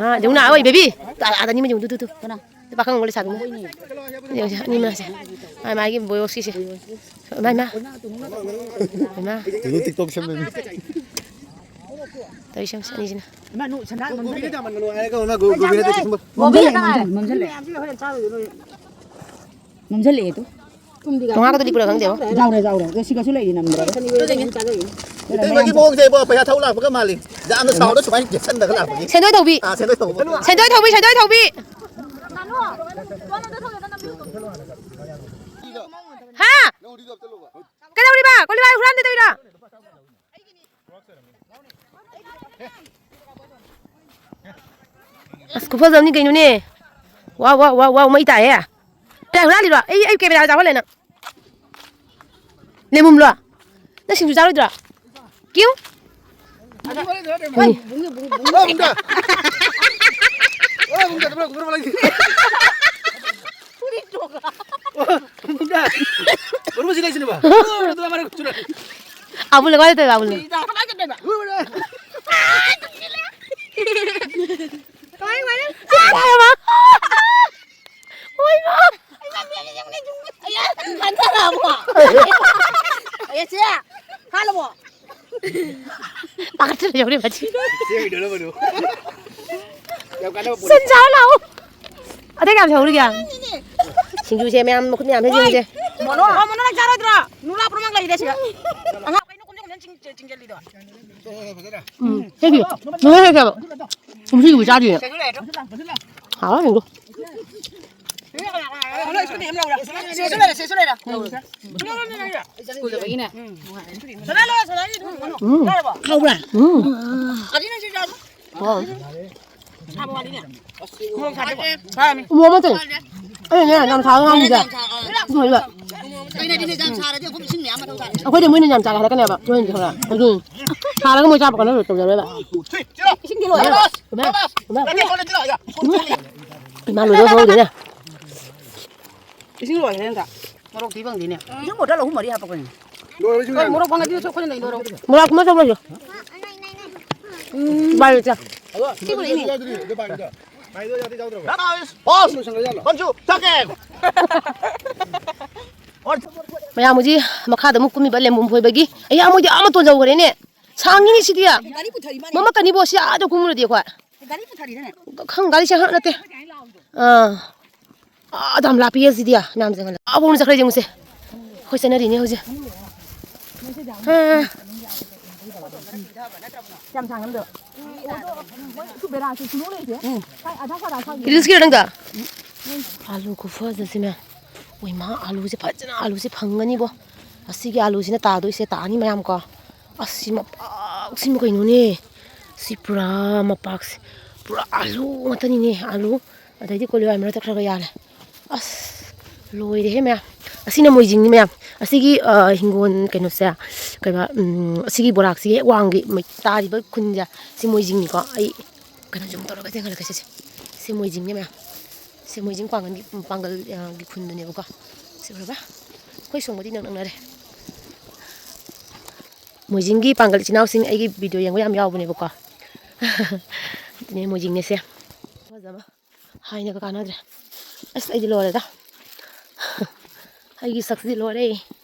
ꯃꯥ, ꯌꯦꯡꯉꯨꯅ, ꯑꯣꯏ, baby꯫ ꯑꯥ, ꯑꯥꯗ ꯑꯅꯤꯃ ꯌꯦꯡꯉꯨ, ꯇꯨ, ꯇꯨ, ꯇꯨ꯫ ꯀꯅꯥ? ꯄꯥꯈꯪ ꯑꯃ ꯂꯩꯁꯥꯕꯤ ꯑꯃ꯫ ꯌꯦꯡꯉꯨꯁꯦ, ꯑꯅꯤꯃꯁꯦ꯫ ꯃꯥꯏ, ꯃꯥꯏꯒꯤ boy ꯁꯤꯁꯦ꯫ ꯃꯥꯏ, ꯃꯥ꯫ ꯃꯥ꯫ ꯀꯩꯅꯣ TikTok ꯁꯦꯝꯕꯩ ꯃꯤ꯫ ꯇꯧꯔꯤꯁꯦ ꯌꯦꯡꯉꯨꯁꯦ, ꯑꯅꯤꯁꯤꯅ꯫ ꯏꯃꯥ, ꯅꯨ-, ꯁꯟꯗꯥ ꯒꯣꯕꯤꯅ ꯅꯝꯁꯤꯜꯂꯦ꯫ ꯆꯥꯃꯟꯒꯅꯨ ꯍꯥꯏꯔꯒ ꯑꯃ ꯒꯣ-, ꯒꯣꯕꯤꯅ ꯇꯧꯔꯤꯁꯦ ꯈꯪꯕ꯭ꯔꯥ? ꯃꯣꯕꯤ ꯈꯛꯇ ꯉꯥꯏꯔꯦ꯫ ꯅꯝꯁꯤꯜꯂꯦ꯫ ꯅꯝꯁꯤꯜꯂꯛꯑꯦ ꯇꯨ꯫ ꯃꯉꯥꯒꯗꯣ ꯂꯤꯛꯄ꯭ꯔꯥ ꯈꯪꯗꯦꯕ꯫ ꯆꯥꯎꯔꯦ, ꯆꯥꯎꯔꯦ꯫ ꯑꯗꯣ ꯁꯤꯒꯁꯨ ꯂꯩꯔꯤ ꯅꯝꯗ꯭ꯔꯒ꯫ ꯏꯇꯩꯃꯒꯤ ꯃꯑꯣꯡꯁꯦ ꯏꯕꯣ, ꯄꯩꯁꯥ ꯊꯧ ꯂꯥꯛꯄꯒ ꯃꯥꯜꯂꯤ꯫ ꯌꯥꯝꯅ ꯁꯥꯎꯔ ꯁꯨꯃꯥꯏꯅ ꯀꯦꯁꯟꯗꯒ ꯂꯥꯛꯄꯒꯤ꯫ ꯁꯦꯟꯗꯣꯏ ꯊꯧꯕꯤ꯫ ꯑꯥ, ꯁꯦꯟꯗꯣꯏ ꯊꯧꯕꯤ꯫ ꯁꯦꯟꯗꯣꯏ ꯊꯧꯕꯤ, ꯁꯦꯟꯗꯣꯏ ꯊꯧꯕꯤ꯫ ꯍꯥ? ꯀꯩꯗꯧꯔꯤꯕ? ꯀꯣꯂꯤꯕꯥꯏ ꯍꯨꯔꯥꯟꯗꯣꯏꯔꯣ? ꯑꯁ, ꯈꯨꯐꯖ ꯑꯃꯅꯤ ꯀꯩꯅꯣꯅꯦ꯫ ꯋꯥꯎ, ꯋꯥꯎ, ꯋꯥꯎ, ꯋꯥꯎ, ꯃꯩ ꯇꯥꯏꯍꯦ꯫ ꯀꯅꯥ ꯍꯨꯔꯥꯜꯂꯤꯔꯣ? ꯑꯩ, ꯑꯩ camera ꯆꯥꯎꯍꯜꯂꯦ ꯅꯪ꯫ ꯂꯦꯃꯨꯝꯂꯣ? ꯅꯪ ꯁꯤꯡꯖꯨ ꯆꯥꯔꯣꯏꯗ꯭ꯔꯣ? ꯀ꯭ꯌꯨ? ꯍꯣꯏ꯫ ꯐꯨꯔꯤꯠꯇꯣ꯫ ꯑꯣ, ꯈꯨꯝꯕꯨꯡꯗ꯫ ꯃꯔꯨ ꯑꯁꯤ ꯂꯩꯁꯤꯅꯦꯕ꯫ ꯑꯣ, ꯑꯗꯨ ꯑꯃꯔꯛ ꯆꯨꯔꯛ꯫ ꯑꯕꯨꯜ ꯂꯒꯥꯏ ꯇꯧ, ꯑꯕꯨꯜ꯫ ꯀꯃꯥꯏꯅ ꯇꯧꯗꯣꯏꯕ? ꯀꯃꯥꯏ, ꯀꯃꯥꯏꯅ? ꯍꯣꯏ, ꯃꯥ꯫ ꯑꯩꯌꯥ, ꯍꯟꯊꯔꯛꯑꯕꯣ? ꯑꯩꯌꯥ, ꯆꯦ, ꯍꯥꯠꯂꯕꯣ? ꯄꯥꯈꯠꯇꯅ ꯌꯧꯔꯦ, ꯃꯁꯤ꯫ ꯆꯦ ꯍꯣꯏꯗꯧꯅꯕꯗꯣ꯫ ꯌꯥꯝ ꯀꯥꯟꯅꯕ ꯄꯣꯠꯅꯤ꯫ ꯁꯟ ꯆꯥꯔꯨ ꯂꯥꯛꯑꯣ꯫ ꯑꯇꯩ ꯀꯌꯥꯝ ꯁꯧꯔꯤꯒꯦ? ꯁꯤꯡꯖꯨꯁꯦ ꯃꯌꯥꯝ ꯃꯈꯨꯠ ꯃꯌꯥꯝ ꯍꯦꯛ ꯌꯦꯡꯁꯦ꯫ ꯃꯣꯅꯣ, ꯑꯣ, ꯃꯣꯅꯣ ꯅꯪ ꯆꯥꯔꯣꯏꯗ꯭ꯔꯣ? ꯅꯨꯔꯥ ꯄꯨꯝꯅꯃꯛ ꯂꯩꯔꯦ ꯁꯤꯗ꯫ ꯑꯉꯥꯡ ꯀꯩꯅꯣ ꯀꯨꯝꯖ ꯀꯨꯝꯖ ꯆꯤꯡ-, ꯆꯤꯡꯖꯜꯂꯤꯗꯣ? ꯎꯝ, ꯍꯦꯛꯄꯤꯌꯨ꯫ ꯅꯣꯏ ꯍꯦꯛꯀꯦꯕ꯫ ꯀꯨꯝꯁꯤꯒꯤꯕꯨ ꯆꯥꯗ꯭ꯔꯤꯌꯦ꯫ ꯁꯤꯁꯨ ꯂꯩꯔꯦ꯫ ꯍꯥꯎꯋꯦ, ꯌꯦꯡꯉꯣ꯫ ꯁꯤꯁꯨ ꯂꯩꯔꯦ, ꯁꯤꯁꯨ ꯂꯩꯔꯦ꯫ ꯁ꯭ꯀꯨꯜ ꯆꯠꯄꯒꯤꯅꯦ꯫ ꯎꯝ꯫ ꯁꯅꯥ ꯂꯣꯏꯔꯦ, ꯁꯅꯥꯒꯤ ꯑꯗꯨꯝ ꯀꯩꯅꯣ꯫ ꯎꯝ꯫ ꯌꯥꯔꯕꯣ? ꯍꯥꯎꯕ꯭ꯔꯥ? ꯎꯝ꯫ ꯑꯗꯨꯅ ꯁꯤ ꯆꯥꯕ? ꯍꯥꯎꯋꯦ꯫ ꯊꯥꯕ ꯋꯥꯠꯂꯤꯅꯦ꯫ ꯎꯃꯣꯔꯣꯛ ꯁꯥꯗꯦꯀꯣ? ꯁꯥꯔꯝꯃꯤ꯫ ꯎꯃꯣꯔꯣꯛ ꯑꯃ ꯆꯠꯂꯦ꯫ ꯑꯩꯅꯅꯦ ꯌꯥꯝ ꯁꯥꯕ ꯉꯥꯡꯕꯤꯗ꯫ ꯌꯥꯝ ꯁꯥ-, ꯑꯥ꯫ ꯑꯗꯨ ꯍꯥꯏꯕ꯫ ꯀꯩꯅꯣꯗꯤꯅꯦ ꯌꯥꯝ ꯁꯥꯔꯗꯤ ꯑꯩꯈꯣꯏ ꯏꯁꯤꯡ ꯃꯌꯥꯝ ꯃꯊꯧ ꯇꯥꯔꯦ꯫ ꯑꯩꯈꯣꯏꯗꯤ ꯃꯣꯏꯅ ꯌꯥꯝ ꯆꯥꯒꯦ ꯍꯥꯏꯔꯛꯀꯅꯦꯕ꯫ ꯃꯣꯏꯅꯗꯤ ꯈꯪꯉꯦ꯫ ꯑꯗꯨ ꯁꯥꯔꯒ ꯃꯣꯏ ꯆꯥꯕ ꯀꯥꯟꯅꯕ ꯇꯧꯖꯔꯣꯏꯕ꯫ ꯏꯁꯤꯡꯗꯤ ꯂꯣꯏꯔꯦ꯫ ꯏꯃꯥ, ꯏꯃꯥ꯫ ꯏꯃꯥ ꯂꯣꯏꯔꯦ ꯍꯧꯔꯦꯅꯦ꯫ ꯏꯁꯤꯡ ꯂꯣꯏꯈ꯭ꯔꯦ ꯍꯟꯗꯛ꯫ ꯃꯣꯔꯣꯛꯇꯤ ꯐꯪꯗꯦꯅꯦ꯫ ꯏꯁꯤꯡ ꯕꯣꯇꯜ ꯑꯍꯨꯝ ꯃꯔꯤ ꯍꯥꯞꯄꯛꯀꯅꯤ꯫ ꯂꯣꯏꯔꯕ ꯏꯁꯤꯡ ꯍꯣꯏ, ꯃꯌꯥꯝ? ꯃꯣꯔꯣꯛ ꯐꯪꯉꯗꯤ ꯑꯩꯈꯣꯏꯅ ꯂꯩꯗꯣꯔꯣ? ꯃꯣꯔꯣꯛ ꯑꯃ ꯆꯠꯂꯁꯨ꯫ ꯎꯝ꯫ ꯎꯄꯥꯏ ꯂꯩꯇꯦ꯫ ꯁꯤ ꯄꯨꯔꯛꯏꯅꯦ꯫ ꯌꯥꯗ꯭ꯔꯤ, ꯑꯗꯨ ꯄꯥꯏꯕꯗꯣ꯫ ꯄꯥꯏꯕꯗꯣ ꯌꯥꯗ꯭ꯔꯤ ꯌꯥꯎꯗ꯭ꯔꯕ? ꯂꯣꯏꯁꯟꯈ꯭ꯔ ꯖꯥꯠꯂꯣ? ꯃꯌꯥꯝ ꯍꯧꯖꯤꯛ ꯃꯈꯥꯗ ꯑꯃꯨꯛ ꯀꯨꯝꯃꯤꯕ ꯂꯦꯝꯕꯨꯝ ꯐꯣꯏꯕꯒꯤ꯫ ꯑꯩ ꯑꯃꯣꯏꯗꯤ ꯑꯥ ꯃꯇꯣꯟ ꯌꯧꯈ꯭ꯔꯦꯅꯦ꯫ ꯁꯥꯡꯉꯤꯅꯦ ꯁꯤꯗꯤ꯫ ꯒꯥꯔꯤ ꯄꯨꯊꯔꯤ ꯃꯥꯅꯦ꯫ ꯃꯃꯛꯀꯅꯤꯕꯣ ꯁꯤ ꯑꯥꯗ ꯀꯨꯝꯃꯨꯔꯗꯤ ꯑꯩꯈꯣꯏ꯫ ꯒꯥꯔꯤ ꯄꯨꯊꯔꯤꯗꯅꯦ꯫ ꯈꯪ-, ꯒꯥꯔꯤꯁꯦ ꯍꯥꯞ ꯅꯠꯇꯦ꯫ ꯑꯥ꯫ ꯑꯥ, ꯑꯗꯨ ꯌꯥꯝ ꯂꯥꯞꯄꯤꯌꯦ ꯁꯤꯗꯤ, ꯃꯌꯥꯝꯁꯦ ꯉꯟꯅ꯫ ꯑꯥ, ꯋꯥꯡꯅ ꯆꯠꯈ꯭ꯔꯦ ꯌꯦꯡꯉꯨꯁꯦ꯫ ꯑꯩꯈꯣꯏ ꯆꯠꯅꯔꯤꯅꯦ ꯍꯧꯖꯤꯛ꯫ ꯑꯥ꯫ ꯀꯌꯥꯝ ꯁꯥꯡꯉꯝꯗꯣ? ꯎꯝ꯫ ꯔꯤꯜꯁꯀꯤꯔꯣ ꯅꯪꯗꯣ? ꯑꯥꯂꯨ ꯈꯨꯐꯖꯁꯤꯅ꯫ ꯎꯏ ꯃꯥ, ꯑꯥꯂꯨꯁꯦ ꯐꯖꯅ, ꯑꯥꯂꯨꯁꯦ ꯐꯪꯒꯅꯤꯕꯣ꯫ ꯑꯁꯤꯒꯤ ꯑꯥꯂꯨꯁꯤꯅ ꯇꯥꯗꯣꯏꯁꯦ, ꯇꯥꯅꯤ ꯃꯌꯥꯝ ꯀꯣ꯫ ꯑꯁ, ꯁꯤ ꯃꯄꯥꯛꯁꯤꯃ ꯀꯩꯅꯣꯅꯦ꯫ ꯁꯤ ꯄꯨꯔꯥ ꯃꯄꯥꯛꯁꯦ꯫ ꯄꯨꯔꯥ ꯑꯥꯂꯨ ꯉꯥꯛꯇꯅꯤꯅꯦ, ꯑꯥꯂꯨ꯫ ꯑꯗꯩꯗꯤ ꯀꯣꯂꯤ ꯍꯋꯥꯏ ꯃꯔꯛꯇ ꯈꯔ ꯈꯔ ꯌꯥꯜꯂꯦ꯫ ꯑꯁ, ꯂꯣꯏꯔꯦꯍꯦ ꯃꯌꯥꯝ꯫ ꯑꯁꯤꯅ ꯃꯣꯏꯖꯤꯡꯅꯤ ꯃꯌꯥꯝ꯫ ꯑꯁꯤꯒꯤ, ꯑ, ꯍꯤꯡꯒꯣꯜ ꯀꯩꯅꯣꯁꯦ, ꯀꯩꯕ, ꯎꯝ, ꯑꯁꯤꯒꯤ ꯕꯣꯔꯥꯛꯁꯤꯒꯤ ꯍꯦꯛ ꯋꯥꯡꯒꯤ ꯃꯩ ꯇꯥꯔꯤꯕ ꯈꯨꯟꯁꯦ, ꯁꯤ ꯃꯣꯏꯖꯤꯡꯅꯤꯀꯣ꯫ ꯑꯩ ꯀꯩꯅꯣ ꯖꯨꯝ ꯇꯧꯔꯒ ꯊꯦꯡꯍꯜꯂꯛꯀꯦ ꯁꯤꯁꯦ꯫ ꯁꯤ ꯃꯣꯏꯖꯤꯡꯅꯦ ꯃꯌꯥꯝ꯫ ꯁꯤ ꯃꯣꯏꯖꯤꯡ ꯄꯥꯡꯒꯜꯒꯤ, ꯄꯥꯡꯒꯜ, ꯑ, ꯒꯤ ꯈꯨꯟꯗꯨꯅꯦꯕꯀꯣ꯫ ꯁꯤ ꯎꯔꯕ? ꯑꯩꯈꯣꯏ ꯁꯣꯝꯒꯗꯤ ꯏꯅꯛ ꯅꯛꯅꯔꯦ꯫ ꯃꯣꯏꯖꯤꯡꯒꯤ ꯄꯥꯡꯒꯜ ꯏꯆꯤꯟ ꯏꯅꯥꯎꯁꯤꯡ ꯑꯩꯒꯤ ꯚꯤꯗꯤꯑꯣ ꯌꯦꯡꯕ ꯌꯥꯝ ꯌꯥꯎꯕꯅꯦꯕꯀꯣ꯫ ꯑꯗꯨꯅꯦ ꯃꯣꯏꯖꯤꯡꯅꯦꯁꯦ꯫ ꯐꯖꯕ꯫ ꯍꯥꯏꯅꯒ ꯀꯥꯟꯅꯗ꯭ꯔꯦ꯫ ꯑꯁ, ꯑꯩꯗꯤ ꯂꯣꯏꯔꯦꯗ꯫ ꯑꯩꯒꯤ ꯁꯛꯁꯤꯗꯤ ꯂꯣꯏꯔꯦ꯫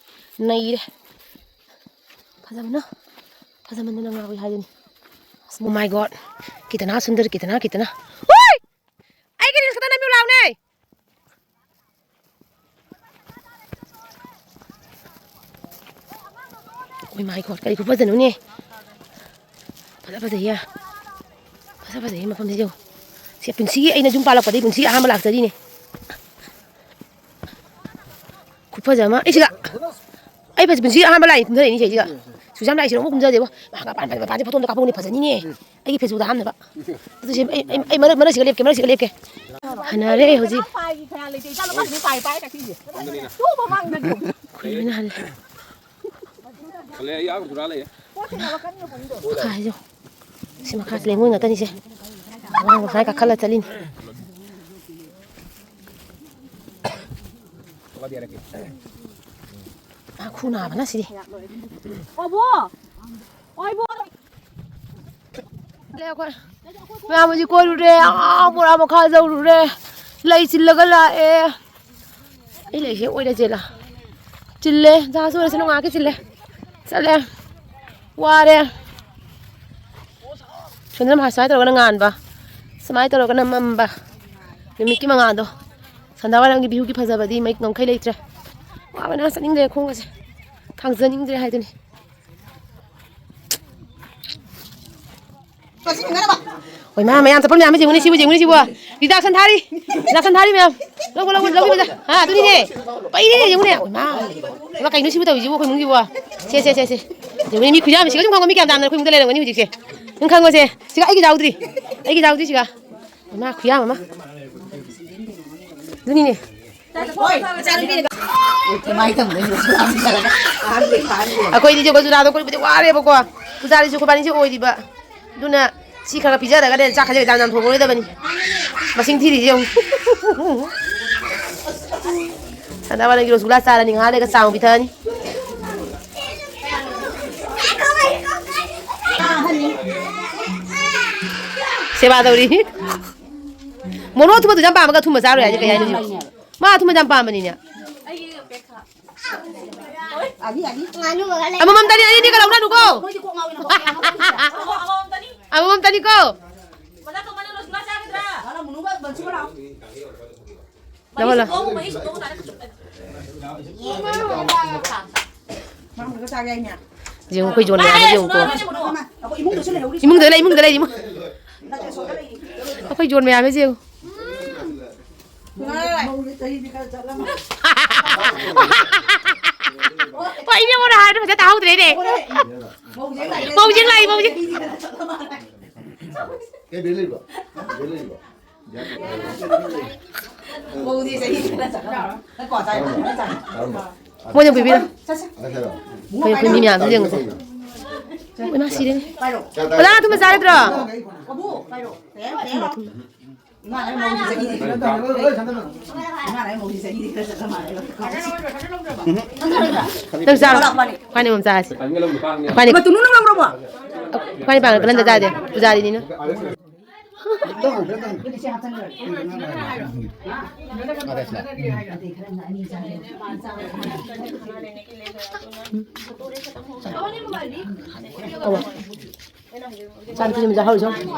ꯅꯩꯔꯦ꯫ ꯐꯖꯕꯅ, ꯐꯖꯃꯟꯗꯅ ꯉꯥꯎꯏ ꯍꯥꯏꯗꯨꯅꯤ꯫ ꯑꯁ, oh my God꯫ ꯀꯤꯇꯅꯥ ꯁꯨꯟꯗꯔ, ꯀꯤꯇꯅꯥ, ꯀꯤꯇꯅꯥ꯫ ꯍꯨꯏ! ꯑꯩꯒꯤ ꯔꯤꯜꯁ ꯈꯛꯇ ꯅꯝꯕꯤꯌꯨ ꯂꯥꯎꯅꯦ꯫ Oh my God, ꯀꯔꯤ ꯈꯨꯐꯖꯅꯣꯅꯦ꯫ ꯐꯖ ꯐꯖꯩꯌꯦ꯫ ꯐꯖ ꯐꯖꯩꯌꯦ ꯃꯐꯝꯁꯦ ꯌꯦꯡꯉꯨ꯫ ꯁꯤ ꯄꯨꯟꯁꯤꯒꯤ ꯑꯩꯅ ꯌꯨꯝ ꯄꯥꯜꯂꯛꯄꯗꯒꯤ ꯄꯨꯟꯁꯤꯒꯤ ꯑꯍꯥꯟꯕ ꯂꯥꯛꯆꯔꯤꯅꯦ꯫ ꯈꯨꯐꯖ ꯑꯃ꯫ ꯑꯩ ꯁꯤꯗ, ꯑꯩ ꯄꯨꯟꯁꯤꯒꯤ ꯑꯍꯥꯟꯕ ꯂꯥꯛꯏꯅꯦ ꯀꯨꯝꯊꯔꯛꯏꯅꯦ ꯁꯤꯗ꯫ ꯁꯨꯖꯥꯝ ꯂꯥꯛꯏꯁꯤꯔꯣ? ꯑꯃꯨꯛ ꯀꯨꯝꯖꯗꯦꯕꯣ꯫ ꯃꯥ ꯄꯥꯟ, ꯄꯥꯟ, ꯄꯥꯟꯁꯦ ꯐꯣꯇꯣ ꯑꯝꯇ ꯀꯥꯞꯍꯧꯅꯤ, ꯐꯖꯅꯤꯅꯦ꯫ ꯑꯩꯒꯤ ꯐꯦꯁꯕꯨꯛꯇ ꯍꯥꯞꯅꯕ꯫ ꯑꯗꯨ ꯁꯤ ꯑꯩ, ꯑꯩ, ꯑꯩ ꯃꯔꯛ, ꯃꯔꯛꯁꯤꯒ ꯂꯦꯞꯀꯦ, ꯃꯔꯛꯁꯤꯒ ꯂꯦꯞꯀꯦ꯫ ꯍꯟꯅꯔꯦ ꯍꯧꯖꯤꯛ꯫ ꯄꯥꯏꯒꯤ ꯈꯔ ꯂꯩꯇꯦ, ꯏꯆꯥ ꯅꯨꯄꯥꯁꯤꯡ ꯄꯥꯏ, ꯄꯥꯏ ꯀꯥꯈꯤꯁꯦ꯫ ꯇꯨ ꯃꯃꯥꯡꯗ ꯇꯨ꯫ ꯈꯨꯟ ꯂꯣꯏꯅ ꯍꯜꯂꯦ꯫ ꯍꯜꯂꯦ, ꯑꯩ ꯑꯥ ꯍꯨꯔꯥ ꯂꯩꯌꯦ꯫ ꯃꯈꯥ ꯍꯥꯏꯖꯧ꯫ ꯁꯤ ꯃꯈꯥꯁꯤ ꯂꯩꯉꯣꯏ ꯉꯥꯛꯇꯅꯤꯁꯦ꯫ ꯑꯉꯥꯡ ꯃꯈꯥ ꯀꯥꯈꯠꯂ ꯆꯠꯂꯤꯅꯤ꯫ ꯃꯥ ꯈꯨ ꯅꯥꯕꯅ ꯁꯤꯗꯤ꯫ ꯑꯣꯕꯣ! ꯑꯣꯏꯕꯣ! ꯂꯩ ꯑꯩꯈꯣꯏ꯫ ꯃꯌꯥꯝ ꯍꯧꯖꯤꯛ ꯀꯣꯏꯔꯨꯔꯦ꯫ ꯑꯥ ꯕꯣꯔꯥ ꯃꯈꯥ ꯌꯧꯔꯨꯔꯦ꯫ ꯂꯩ ꯆꯤꯜꯂꯒ ꯂꯥꯛꯑꯦ꯫ ꯑꯩ ꯂꯩꯁꯦ ꯑꯣꯏꯔ ꯆꯦꯜꯂ꯫ ꯆꯤꯜꯂꯦ꯫ ꯖꯍꯥꯖ ꯑꯣꯏꯔꯁꯅꯨ ꯉꯥꯏꯍꯥꯛꯀꯤ ꯆꯤꯜꯂꯦ꯫ ꯆꯠꯂꯦ꯫ ꯋꯥꯔꯦ꯫ ꯁꯣꯝꯗꯅ ꯁꯨꯃꯥꯏꯅ ꯇꯧꯔꯒꯅ ꯉꯥꯟꯕ꯫ ꯁꯨꯃꯥꯏꯅ ꯇꯧꯔꯒꯅ ꯃꯝꯕ꯫ ꯅꯨꯃꯤꯠꯀꯤ ꯃꯉꯥꯜꯗꯣ꯫ ꯁꯟꯗꯥꯋꯥꯏꯔꯝꯒꯤ ꯚ꯭ꯌꯨꯒꯤ ꯐꯖꯕꯗꯤ ꯃꯩ ꯉꯝꯈꯩ ꯂꯩꯇ꯭ꯔꯦ꯫ ꯋꯥꯕꯅ ꯆꯠꯅꯤꯡꯗ꯭ꯔꯦ ꯈꯣꯡꯒꯁꯦ꯫ ꯊꯥꯡꯖꯅꯤꯡꯗ꯭ꯔꯦ ꯍꯥꯏꯗꯨꯅꯤ꯫ ꯍꯣꯏ, ꯃꯥ ꯃꯌꯥꯝ ꯆꯠꯐꯝ ꯃꯌꯥꯝ ꯑꯃ ꯌꯦꯡꯉꯨꯅꯦ, ꯁꯤꯕꯨ ꯌꯦꯡꯉꯨꯅꯦ, ꯁꯤꯕꯨ꯫ ꯔꯤꯗꯥꯛꯁꯟ ꯊꯥꯔꯤ꯫ ꯔꯤꯗꯥꯛꯁꯟ ꯊꯥꯔꯤ ꯃꯌꯥꯝ꯫ ꯂꯧꯕ, ꯂꯧꯕ, ꯂꯧꯕꯤꯕ꯫ ꯍꯥ, ꯑꯗꯨꯅꯤꯅꯦ꯫ ꯄꯩꯔꯦ, ꯌꯦꯡꯉꯨꯅꯦ꯫ ꯍꯣꯏ, ꯃꯥ꯫ ꯏꯃꯥ, ꯀꯩꯅꯣ ꯁꯤꯕꯨ ꯇꯧꯔꯤꯁꯤꯕꯨ ꯑꯩꯈꯣꯏ ꯏꯃꯨꯡꯁꯤꯕꯨ? ꯁꯦ, ꯁꯦ, ꯁꯦ, ꯁꯦ꯫ ꯌꯦꯡꯉꯨꯅꯦ, ꯃꯤ ꯈꯨꯌꯥꯝꯁꯤꯒ ꯁꯨꯝ ꯈꯪꯉꯣ, ꯃꯤ ꯀꯌꯥꯝ ꯌꯥꯝꯅ ꯑꯩꯈꯣꯏ ꯏꯃꯨꯡꯗ ꯂꯩꯔꯝꯒꯅꯤ ꯍꯧꯖꯤꯛꯁꯦ꯫ ꯅꯪ ꯈꯪꯉꯣꯁꯦ꯫ ꯁꯤꯒ ꯑꯩꯒꯤ ꯌꯥꯎꯗ꯭ꯔꯤ꯫ ꯑꯩꯒꯤ ꯌꯥꯎꯗ꯭ꯔꯤ ꯁꯤꯒ꯫ ꯏꯃꯥ, ꯈꯨꯌꯥꯝ ꯑꯃ꯫ ꯑꯗꯨꯅꯤꯅꯦ꯫ ꯑꯩꯈꯣꯏꯗꯤ ꯖꯒꯣꯏ ꯆꯨꯔꯥꯗꯣ ꯀꯣꯏꯕꯗꯤ ꯋꯥꯔꯦꯕꯀꯣ꯫ ꯄꯨꯖꯥꯔꯤꯁꯨ ꯑꯩꯈꯣꯏꯕꯥꯅꯤꯁꯦ ꯑꯣꯏꯔꯤꯕ꯫ ꯑꯗꯨꯅ ꯁꯤ ꯈꯔ ꯈꯔ ꯄꯤꯖꯔꯒꯅꯦ ꯆꯥꯛ ꯈꯖꯤꯛ ꯈꯖꯤꯛ ꯌꯥꯝ ꯊꯣꯡꯉꯔꯣꯏꯗꯕꯅꯤ꯫ ꯃꯁꯤꯡ ꯊꯤꯔꯤꯁꯦ ꯌꯦꯡꯉꯨ꯫ ꯁꯟꯗꯥ ꯋꯥꯏꯔꯝꯒꯤ ꯔꯣꯁꯒꯨꯂꯥ ꯆꯥꯔꯅꯤ, ꯉꯥꯏꯍꯥꯛ ꯂꯩꯔꯒ ꯆꯥ ꯑꯃꯨꯛ ꯄꯤꯊꯛꯑꯅꯤ꯫ ꯁꯦꯕꯥ ꯇꯧꯔꯤ꯫ ꯃꯣꯔꯣꯛ ꯑꯊꯨꯝꯕꯗꯨ ꯌꯥꯝ ꯄꯥꯝꯃꯒ ꯑꯊꯨꯝꯕ ꯆꯥꯔꯣꯏ ꯍꯥꯏꯁꯦ ꯀꯩ ꯍꯥꯏꯅꯣ ꯁꯤꯕꯨ? ꯃꯥ ꯑꯊꯨꯝꯕ ꯌꯥꯝ ꯄꯥꯝꯕꯅꯤꯅꯦ꯫ ꯉꯥꯅꯨ ꯃꯈꯜ ꯂꯩ꯫ ꯑꯃꯃꯝꯇꯅꯤ, ꯑꯅꯤ ꯑꯅꯤꯒ ꯂꯧꯅꯅꯨꯀꯣ꯫ ꯑꯃꯃꯝꯇꯅꯤꯀꯣ꯫ ꯂꯧꯍꯜꯂꯣ꯫ ꯌꯦꯡꯉꯨ, ꯑꯩꯈꯣꯏ ꯌꯣꯟ ꯃꯌꯥꯝꯗꯣ ꯌꯦꯡꯉꯨꯀꯣ꯫ ꯏꯃꯨꯡꯗ ꯂꯩ, ꯏꯃꯨꯡꯗ ꯂꯩ, ꯏꯃꯨꯡ-, ꯑꯩꯈꯣꯏ ꯌꯣꯟ ꯃꯌꯥꯝꯗꯣ ꯌꯦꯡꯉꯨ꯫ ꯍꯣꯏ, ꯏꯅꯦꯉꯣꯟꯗ ꯍꯥꯏꯔꯗꯤ ꯐꯖꯅ ꯇꯥꯍꯧꯗ꯭ꯔꯦꯅꯦ꯫ ꯃꯧꯖꯦꯡ ꯂꯥꯛꯏ, ꯃꯧꯖꯦꯡ꯫ ꯀꯩ ꯕꯦꯜ ꯂꯩꯕ? ꯕꯦꯜ ꯂꯩꯕ? ꯃꯧꯗꯤ ꯆꯍꯤ ꯈꯔ ꯆꯠꯂꯝꯃꯔꯣꯏ꯫ ꯅꯪ ꯀ꯭ꯋꯥ ꯆꯥꯏꯔꯣ? ꯅꯪ ꯆꯥꯏꯔꯣ? ꯀꯔꯝꯕ? ꯃꯣꯏꯅ ꯄꯤꯕꯤꯔꯣ꯫ ꯆꯠꯁꯦ꯫ ꯑꯩꯈꯣꯏ, ꯑꯩꯈꯣꯏ ꯃꯤ ꯃꯌꯥꯝꯁꯤ ꯌꯦꯡꯉꯨꯁꯦ꯫ ꯏꯃꯥ ꯁꯤꯔꯦꯅꯦ꯫ ꯄꯥꯏꯔꯣ꯫ ꯑꯣꯖꯥ, ꯑꯊꯨꯝꯕ ꯆꯥꯔꯗ꯭ꯔꯣ? ꯀꯕꯣꯛ, ꯄꯥꯏꯔꯣ꯫ ꯏꯃꯥꯅ ꯃꯧꯁꯤ ꯆꯍꯤꯗꯤ ꯈꯔ ꯆꯠꯂꯝꯃꯔꯣꯏ꯫ ꯏꯃꯥꯅ ꯃꯧꯁꯤ ꯆꯍꯤꯗꯤ ꯈꯔ ꯆꯠꯂꯝꯃꯔꯣꯏ꯫ ꯅꯪ ꯆꯥꯔꯣ꯫ ꯑꯩꯈꯣꯏꯅꯤ ꯑꯃꯃꯝ ꯆꯥꯔꯁꯤ꯫ ꯑꯩꯈꯣꯏꯅꯤ꯫ ꯃꯇꯨ ꯅꯨꯡ ꯅꯪ ꯂꯧꯔꯕꯣ? ꯑꯩꯈꯣꯏꯅꯤ ꯄꯥꯡꯒꯜ ꯀꯜꯍꯟꯗ ꯆꯥꯗꯦ꯫ ꯄꯨꯖꯥꯔꯤꯅꯤꯅ꯫ ꯆꯥꯛ ꯊꯤꯖꯤꯟꯕ ꯆꯥꯍꯧꯔꯤꯁꯦ ꯌꯦꯡꯉꯨ꯫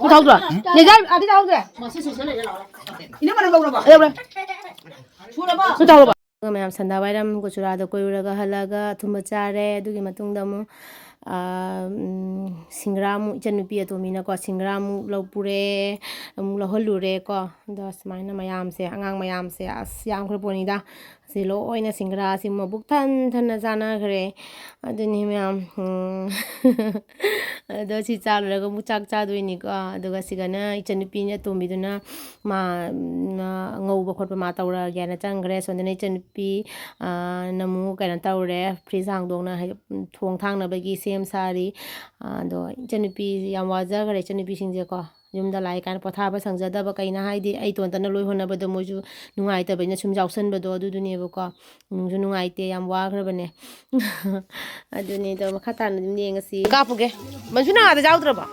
ꯎꯝ, ꯇꯧꯗ꯭ꯔꯣ? ꯅꯦꯖꯥ, ꯑꯗꯤ ꯇꯧꯗ꯭ꯔꯦ꯫ ꯏꯅꯝꯃꯅ ꯂꯧꯔꯕꯣ? ꯂꯧꯔꯦ꯫ ꯁꯨꯔꯕꯣ? ꯁꯨ ꯇꯧꯔꯕꯣ? ꯃꯌꯥꯝ ꯁꯟꯗꯥ ꯋꯥꯏꯔꯝ ꯒꯨꯖꯔꯥꯠꯇ ꯀꯣꯏꯔꯨꯔꯒ ꯍꯜꯂꯛꯑꯒ ꯑꯊꯨꯝꯕ ꯆꯥꯔꯦ꯫ ꯑꯗꯨꯒꯤ ꯃꯇꯨꯡꯗ ꯑꯃꯨꯛ, ꯑꯥ, ꯎꯝ, ꯁꯤꯡꯒ꯭ꯔꯥ ꯑꯃꯨꯛ, ꯏꯆꯟꯅꯨꯄꯤ ꯑꯇꯣꯝꯕꯤꯅꯀꯣ, ꯁꯤꯡꯒ꯭ꯔꯥ ꯑꯃꯨꯛ ꯂꯧ ꯄꯨꯔꯦ, ꯑꯃꯨꯛ ꯂꯧꯍꯜꯂꯨꯔꯦꯀꯣ꯫ ꯑꯗꯣ ꯁꯨꯃꯥꯏꯅ ꯃꯌꯥꯝꯁꯦ, ꯑꯉꯥꯡ ꯃꯌꯥꯝꯁꯦ, ꯑꯁ, ꯌꯥꯝꯈ꯭ꯔ ꯄꯣꯠꯅꯤꯗ꯫ ꯑꯁꯤ ꯂꯣꯏꯅ ꯁꯤꯡꯒ꯭ꯔꯥꯁꯤ ꯃꯕꯨꯛ ꯊꯟ ꯊꯟꯅ ꯆꯥꯅꯈ꯭ꯔꯦ꯫ ꯑꯗꯨꯅꯤ ꯃꯌꯥꯝ, ꯎꯝ꯫ ꯑꯗꯣ ꯁꯤ ꯆꯥ ꯂꯣꯏꯔꯒ ꯑꯃꯨꯛ ꯆꯥꯛ ꯆꯥꯗꯣꯏꯅꯤꯀꯣ꯫ ꯑꯗꯨꯒ ꯁꯤꯒꯅ ꯏꯆꯟꯅꯨꯄꯤ ꯑꯇꯣꯝꯕꯤꯗꯨꯅ ꯃꯥ, ꯎꯝ, ꯉꯧꯕ ꯈꯣꯠꯄ ꯃꯥ ꯇꯧꯔꯒꯦꯅ ꯆꯪꯈ꯭ꯔꯦ꯫ ꯁꯣꯝꯗꯅ ꯏꯆꯟꯅꯨꯄꯤ, ꯑꯥ, ꯅ ꯑꯃꯨꯛ ꯀꯩꯅꯣ ꯇꯧꯔꯦ, ꯐ꯭ꯔꯤꯖ ꯍꯥꯡꯗꯣꯛꯅ, ꯍꯥꯏꯗꯤ, ꯎꯝ, ꯊꯣꯡ ꯊꯥꯡꯅꯕꯒꯤ ꯁꯦꯝ ꯁꯥꯔꯤ꯫ ꯑꯥ, ꯑꯗꯣ ꯏꯆꯟꯅꯨꯄꯤ ꯌꯥꯝ ꯋꯥꯖꯈ꯭ꯔꯦ, ꯏꯆꯟꯅꯨꯄꯤꯁꯤꯡꯁꯦꯀꯣ꯫ ꯌꯨꯝꯗ ꯂꯥꯛꯑꯦ ꯀꯥꯏꯅ ꯄꯣꯊꯥꯕ ꯁꯪꯖꯗꯕ, ꯀꯩꯅꯣ ꯍꯥꯏꯗꯤ ꯑꯩ ꯏꯇꯣꯟꯇꯅ ꯂꯣꯏ ꯍꯣꯠꯅꯕꯗꯣ ꯃꯣꯏꯁꯨ ꯅꯨꯡꯉꯥꯏꯇꯕꯅꯤꯅ ꯁꯨꯝ ꯌꯥꯎꯁꯟꯕꯗꯣ ꯑꯗꯨꯗꯨꯅꯦꯕꯀꯣ꯫ ꯅꯨꯡꯁꯨ ꯅꯨꯡꯉꯥꯏꯇꯦ, ꯌꯥꯝ ꯋꯥꯈ꯭ꯔꯕꯅꯦ꯫ ꯑꯗꯨꯅꯦ, ꯑꯗꯣ ꯃꯈꯥ ꯇꯥꯅ ꯑꯗꯨꯝ ꯌꯦꯡꯉꯁꯤ꯫ ꯀꯥꯞꯄꯨꯒꯦ꯫ ꯃꯟꯖꯨ ꯅꯥ ꯑꯥꯗ ꯌꯥꯎꯗ꯭ꯔꯕꯣ?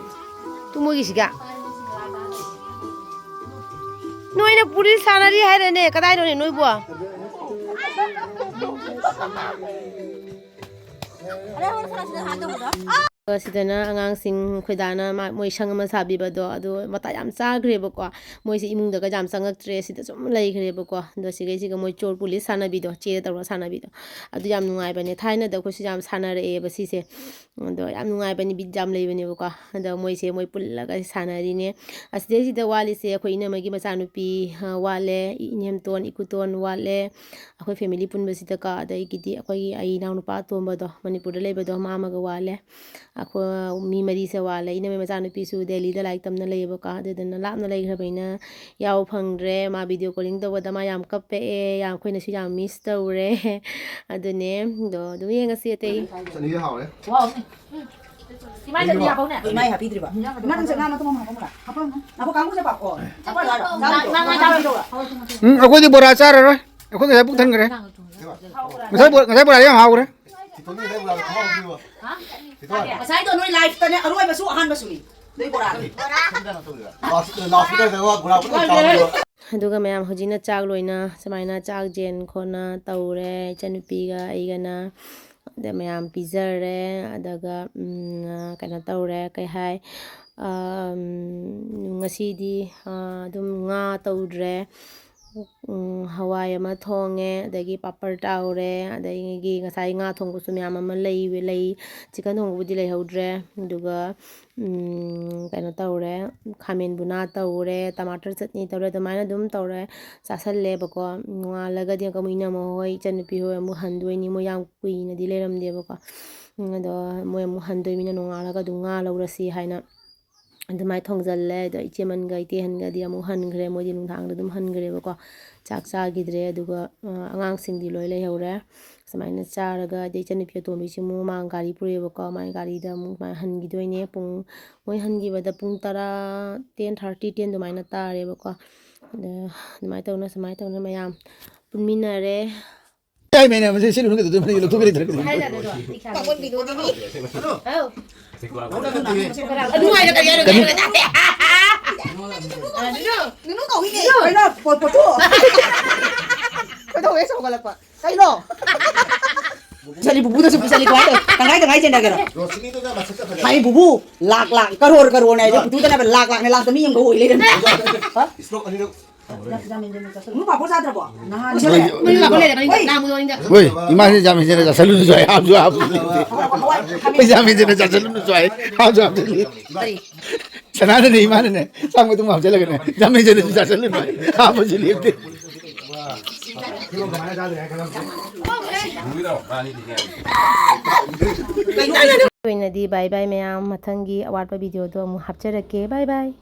ꯇꯨ ꯃꯣꯏꯒꯤꯁꯤꯒ? ꯅꯣꯏꯅ ꯄꯨꯂꯤꯁ ꯁꯥꯟꯅꯔꯤ ꯍꯥꯏꯔꯦꯅꯦ, ꯀꯗꯥꯏꯅꯣꯅꯦ ꯅꯣꯏꯕꯣ? ꯑꯗꯨꯒ ꯁꯤꯗꯅ ꯑꯉꯥꯡꯁꯤꯡ, ꯑꯩꯈꯣꯏ ꯗꯥꯅ ꯃꯥ, ꯃꯣꯏ ꯁꯪ ꯑꯃ ꯁꯥꯕꯤꯕꯗꯣ, ꯑꯗꯨ ꯃꯇꯥ ꯌꯥꯝ ꯆꯥꯈ꯭ꯔꯦꯕꯀꯣ꯫ ꯃꯣꯏꯁꯦ ꯏꯃꯨꯡꯗꯒ ꯌꯥꯝ ꯆꯪꯉꯛꯇ꯭ꯔꯦ, ꯁꯤꯗ ꯁꯨꯝ ꯂꯩꯈ꯭ꯔꯦꯕꯀꯣ꯫ ꯑꯗꯣ ꯁꯤꯈꯩꯁꯤꯒ ꯃꯣꯏ ꯆꯣꯔ ꯄꯨꯂꯤꯁ ꯁꯥꯟꯅꯕꯤꯗꯣ, ꯆꯦꯗ ꯇꯧꯔꯒ ꯁꯥꯟꯅꯕꯤꯗꯣ, ꯑꯗꯨ ꯌꯥꯝ ꯅꯨꯡꯉꯥꯏꯕꯅꯦ꯫ ꯊꯥꯏꯅꯗ ꯑꯩꯈꯣꯏꯁꯨ ꯌꯥꯝ ꯁꯥꯟꯅꯔꯛꯑꯦꯕ ꯁꯤꯁꯦ꯫ ꯑꯗꯣ ꯌꯥꯝ ꯅꯨꯡꯉꯥꯏꯕꯅꯤ, ꯕꯤꯠ ꯌꯥꯝ ꯂꯩꯕꯅꯦꯕꯀꯣ꯫ ꯑꯗꯣ ꯃꯣꯏꯁꯦ, ꯃꯣꯏ ꯄꯨꯜꯂꯒ ꯁꯥꯟꯅꯔꯤꯅꯦ꯫ ꯑꯁꯤꯗꯩꯁꯤꯗ ꯋꯥꯠꯂꯤꯁꯦ ꯑꯩꯈꯣꯏ ꯏꯅꯝꯃꯒꯤ ꯃꯆꯥꯅꯨꯄꯤ, ꯑ, ꯋꯥꯠꯂꯦ, ꯏꯅꯦꯝꯇꯣꯟ, ꯏꯀꯨꯇꯣꯟ ꯋꯥꯠꯂꯦ, ꯑꯩꯈꯣꯏ ꯐꯦꯃꯤꯂꯤ ꯄꯨꯟꯕꯁꯤꯗꯀꯣ꯫ ꯑꯗꯒꯤꯗꯤ ꯑꯩꯈꯣꯏꯒꯤ, ꯑꯩ ꯏꯅꯥꯎꯅꯨꯄꯥ ꯑꯇꯣꯝꯕꯗꯣ, ꯃꯅꯤꯄꯨꯔꯗ ꯂꯩꯕꯗꯣ, ꯃꯥ ꯑꯃꯒ ꯋꯥꯠꯂꯦ꯫ ꯑꯩꯈꯣꯏ ꯃꯤ ꯃꯔꯤꯁꯦ ꯋꯥꯠꯂꯦ꯫ ꯏꯅꯝꯃꯩ ꯃꯆꯥꯅꯨꯄꯤꯁꯨ ꯗꯦꯜꯂꯤꯗ ꯂꯥꯏꯔꯤꯛ ꯇꯝꯅ ꯂꯩꯌꯦꯕꯀꯣ꯫ ꯑꯗꯨꯗꯨꯅ ꯂꯥꯞꯅ ꯂꯩꯈ꯭ꯔꯕꯅꯤꯅ ꯌꯥꯎ ꯐꯪꯗ꯭ꯔꯦ꯫ ꯃꯥ ꯚꯤꯗꯤꯑꯣ ꯀꯣꯂꯤꯡ ꯇꯧꯕꯗ ꯃꯥ ꯌꯥꯝ ꯀꯞꯄꯛꯑꯦ, ꯌꯥꯝ, ꯑꯩꯈꯣꯏꯅꯁꯨ ꯌꯥꯝ ꯃꯤꯁ ꯇꯧꯔꯦ꯫ ꯑꯗꯨꯅꯦ, ꯑꯗꯣ ꯑꯗꯨꯝ ꯌꯦꯡꯉꯁꯤ ꯑꯇꯩ꯫ ꯆꯠꯅꯤꯁꯦ ꯍꯥꯎꯔꯦ꯫ ꯏꯃꯥꯏ ꯆꯠꯅꯤ ꯍꯥꯞꯄꯧꯅꯦ꯫ ꯏꯃꯥꯏ ꯍꯥꯞꯄꯤꯗ꯭ꯔꯤꯕ꯫ ꯅꯪ ꯆꯠꯅ ꯑꯃ ꯇꯣꯉꯥꯟ ꯍꯥꯞꯄꯧꯕ꯭ꯔꯥ? ꯍꯥꯞꯄꯧꯅꯦ꯫ ꯉꯥꯏꯈꯣ, ꯀꯥꯡꯕꯨꯁꯦ ꯄꯥꯛꯑꯣ꯫ ꯆꯠꯄ ꯌꯥꯔꯣꯏ꯫ ꯉꯥ, ꯉꯥ, ꯉꯥ ꯆꯥꯕꯤꯗꯧꯔꯣ? ꯎꯝ, ꯑꯩꯈꯣꯏꯗꯤ ꯕꯣꯔꯥ ꯆꯥꯔꯔꯣꯏ꯫ ꯑꯩꯈꯣꯏ ꯉꯁꯥꯏ ꯄꯨꯛ ꯊꯟꯈ꯭ꯔꯦ꯫ ꯉꯁꯥꯏ ꯕꯣ-, ꯉꯁꯥꯏ ꯕꯣꯔꯥ ꯌꯥꯝ ꯍꯥꯎꯈ꯭ꯔꯦ꯫ ꯉꯁꯥꯏꯗꯣ ꯅꯣꯏ ꯂꯥꯏꯐꯇꯅꯦ ꯑꯔꯣꯏꯕꯁꯨ ꯑꯍꯥꯟꯕꯁꯨꯅꯤ꯫ ꯅꯣꯏ ꯕꯣꯔꯥꯗꯤ꯫ ꯂꯥꯎꯗ ꯁ꯭ꯄꯤꯀꯔꯗ ꯕꯣꯔꯥ ꯐꯖꯅ ꯆꯥꯕꯗꯣ꯫ ꯑꯗꯨꯒ ꯃꯌꯥꯝ ꯍꯧꯖꯤꯛꯅ ꯆꯥꯛ ꯂꯣꯏꯅ ꯁꯨꯃꯥꯏꯅ ꯆꯥꯛ ꯌꯦꯟ ꯈꯣꯠꯅ ꯇꯧꯔꯦ, ꯏꯆꯟꯅꯨꯄꯤꯒ ꯑꯩꯒꯅ꯫ ꯑꯗ ꯃꯌꯥꯝ ꯄꯤꯖꯔꯦ꯫ ꯑꯗꯨꯒ, ꯎꯝ, ꯀꯩꯅꯣ ꯇꯧꯔꯦ, ꯀꯩ ꯍꯥꯏ, ꯑꯝ, ꯉꯁꯤꯗꯤ, ꯑ, ꯑꯗꯨꯝ ꯉꯥ ꯇꯧꯗ꯭ꯔꯦ꯫ ꯎꯝ, ꯍꯋꯥꯏ ꯑꯃ ꯊꯣꯡꯉꯦ, ꯑꯗꯒꯤ ꯄꯥꯄꯔ ꯇꯥꯎꯔꯦ, ꯑꯗꯒꯤ ꯉꯁꯥꯏ ꯉꯥ ꯊꯣꯡꯕꯁꯨ ꯃꯌꯥꯝ ꯑꯃ ꯂꯩ-, ꯂꯩ꯫ ꯆꯤꯛꯀꯟ ꯊꯣꯡꯕꯕꯨꯗꯤ ꯂꯩꯍꯧꯗ꯭ꯔꯦ꯫ ꯑꯗꯨꯒ, ꯎꯝ, ꯀꯩꯅꯣ ꯇꯧꯔꯦ, ꯈꯥꯃꯦꯟ ꯕꯨꯅꯥ ꯇꯧꯔꯦ, ꯇꯃꯥꯇꯔ ꯆꯠꯅꯤ ꯇꯧꯔꯦ, ꯑꯗꯨꯃꯥꯏꯅ ꯑꯗꯨꯝ ꯇꯧꯔꯦ, ꯆꯥꯁꯜꯂꯦꯕꯀꯣ꯫ ꯅꯣꯡꯉꯥꯜꯂꯒꯗꯤ ꯑꯃꯨꯛ ꯏꯅꯝꯃ ꯍꯣꯏ, ꯏꯆꯟꯅꯨꯄꯤ ꯍꯣꯏ ꯑꯃꯨꯛ ꯍꯟꯗꯣꯏꯅꯤ꯫ ꯃꯣꯏ ꯌꯥꯝ ꯀꯨꯏꯅꯗꯤ ꯂꯩꯔꯝꯗꯦꯕꯀꯣ꯫ ꯎꯝ, ꯑꯗꯣ ꯃꯣꯏ ꯑꯃꯨꯛ ꯍꯟꯗꯣꯏꯅꯤꯅ ꯅꯣꯡꯉꯥꯜꯂꯒ ꯑꯗꯨꯝ ꯉꯥ ꯂꯧꯔꯁꯤ ꯍꯥꯏꯅ ꯑꯗꯨꯃꯥꯏꯅ ꯊꯣꯡꯖꯜꯂꯦ꯫ ꯑꯗꯣ ꯏꯆꯦꯃꯟꯒ ꯏꯇꯦꯍꯟꯒꯗꯤ ꯑꯃꯨꯛ ꯍꯟꯈ꯭ꯔꯦ, ꯃꯣꯏꯗꯤ ꯅꯨꯡꯗꯥꯡꯗ ꯑꯗꯨꯝ ꯍꯟꯈ꯭ꯔꯦꯕꯀꯣ, ꯆꯥꯛ ꯆꯥꯈꯤꯗ꯭ꯔꯦ꯫ ꯑꯗꯨꯒ, ꯑ, ꯑꯉꯥꯡꯁꯤꯡꯗꯤ ꯂꯣꯏ ꯂꯩꯍꯧꯔꯦ꯫ ꯁꯨꯃꯥꯏꯅ ꯆꯥꯔꯒ, ꯑꯗꯩ ꯏꯆꯟꯅꯨꯄꯤ ꯑꯇꯣꯝꯕꯤꯁꯤ ꯑꯃꯨꯛ ꯃꯥ ꯒꯥꯔꯤ ꯄꯨꯔꯛꯑꯦꯕꯀꯣ, ꯃꯥꯒꯤ ꯒꯥꯔꯤꯗ ꯑꯃꯨꯛ ꯃꯥ ꯍꯟꯈꯤꯗꯣꯏꯅꯦ꯫ ꯄꯨꯡ, ꯃꯣꯏ ꯍꯟꯈꯤꯕꯗ ꯄꯨꯡ ꯇꯔꯥ, ten thirty, ten ꯑꯗꯨꯃꯥꯏꯅ ꯇꯥꯔꯦꯕꯀꯣ꯫ ꯑꯗ ꯑꯗꯨꯃꯥꯏꯅ ꯇꯧꯅ, ꯁꯨꯃꯥꯏꯅ ꯇꯧꯅ ꯃꯌꯥꯝ ꯄꯨꯟꯃꯤꯟꯅꯔꯦ꯫ ꯍꯥꯏ ꯃꯌꯥꯝ ꯑꯁꯤ ꯁꯤ ꯂꯨꯅ ꯀꯩꯗꯧꯗꯣꯏ? ꯃꯅꯤꯡ ꯂꯧꯊꯣꯛꯀꯦ ꯂꯩꯇ꯭ꯔꯒꯗꯤ꯫ ꯀꯥꯡꯂꯣꯟ ꯕꯤꯅꯣꯗꯤꯅꯤ꯫ ꯑꯗꯨ ꯍꯥꯏꯔ ꯀꯔꯤ ꯍꯥꯏꯔꯣ? ꯀꯩꯅꯣ? ꯅꯨꯅꯨ ꯀꯧꯏꯅꯦ꯫ ꯀꯩꯅꯣ? ꯄꯣ-, ꯄꯣꯠꯇꯨ꯫ ꯀꯩꯗꯧꯋꯦ ꯁꯧꯒꯠꯂꯛꯄ? ꯀꯩꯅꯣ? ꯆꯠꯂꯤ ꯕꯨꯕꯨꯗꯁꯨ ꯄꯨꯁꯜꯂꯤ ꯀꯃꯥꯏ ꯇꯧ-, ꯇꯪꯈꯥꯏ ꯇꯪꯈꯥꯏ ꯆꯦꯟꯅꯒꯦꯔꯣ? ꯔꯣꯁꯤꯅꯤꯗꯨꯅ ꯃꯁꯛ ꯈꯔ ꯐꯖꯩ꯫ ꯍꯥꯏ ꯕꯨꯕꯨ, ꯂꯥꯛ ꯂꯥꯛ, ꯀꯔꯣꯔ ꯀꯔꯣꯔꯅꯦ ꯍꯥꯏꯗꯣ, ꯄꯨꯇꯨꯗꯅ ꯂꯥꯛ ꯂꯥꯛꯅꯦ, ꯂꯥꯛꯇ ꯃꯤ ꯑꯃꯒ ꯑꯣꯏ ꯂꯩꯔꯝꯃꯦ꯫ ꯍꯥ? ꯏꯁꯇ꯭ꯔꯣꯛ ꯑꯅꯤꯔꯛ ꯅꯪ ꯄꯥꯐꯣꯔ ꯆꯥꯗ꯭ꯔꯕꯣ? ꯅꯍꯥꯟ ꯃꯣꯏ ꯂꯥꯛꯄ ꯂꯩꯔꯒꯅꯤ, ꯂꯥꯡꯕꯗꯣ ꯋꯥꯔꯤꯗ꯫ ꯍꯣꯏ, ꯏꯃꯥꯁꯦ ꯌꯥꯝ ꯍꯦꯟꯖꯤꯟꯅ ꯆꯥꯁꯜꯂꯨꯅꯁꯨ ꯍꯥꯏ, ꯍꯥꯞꯁꯨ ꯍꯥꯞꯄꯨ꯫ ꯍꯋꯥꯏ, ꯍꯋꯥꯏ, ꯈꯥꯃꯦꯟ꯫ ꯄꯩꯁꯥ ꯍꯦꯟꯖꯤꯟꯅ ꯆꯥꯁꯜꯂꯨꯅꯁꯨ ꯍꯥꯏ, ꯍꯥꯞꯁꯨ ꯍꯥꯞꯆꯜꯂꯤ꯫ ꯀꯔꯤ? ꯁꯅꯥꯗꯅꯦ ꯏꯃꯥꯅꯅꯦ ꯆꯥꯛ ꯃꯇꯨꯝ ꯍꯥꯞꯆꯜꯂꯒꯅꯦ, ꯌꯥꯝ ꯍꯦꯟꯖꯤꯟꯅꯁꯨ ꯆꯥꯁꯜꯂꯨꯅꯨ ꯍꯥꯏ, ꯍꯥꯞꯄꯁꯨ ꯂꯦꯞꯇꯦ꯫ ꯑꯣꯏꯅꯗꯤ bye bye ꯃꯌꯥꯝ, ꯃꯊꯪꯒꯤ ꯑꯋꯥꯠꯄ video ꯗꯣ ꯑꯃꯨꯛ ꯍꯥꯞꯆꯔꯛꯀꯦ꯫ Bye bye꯫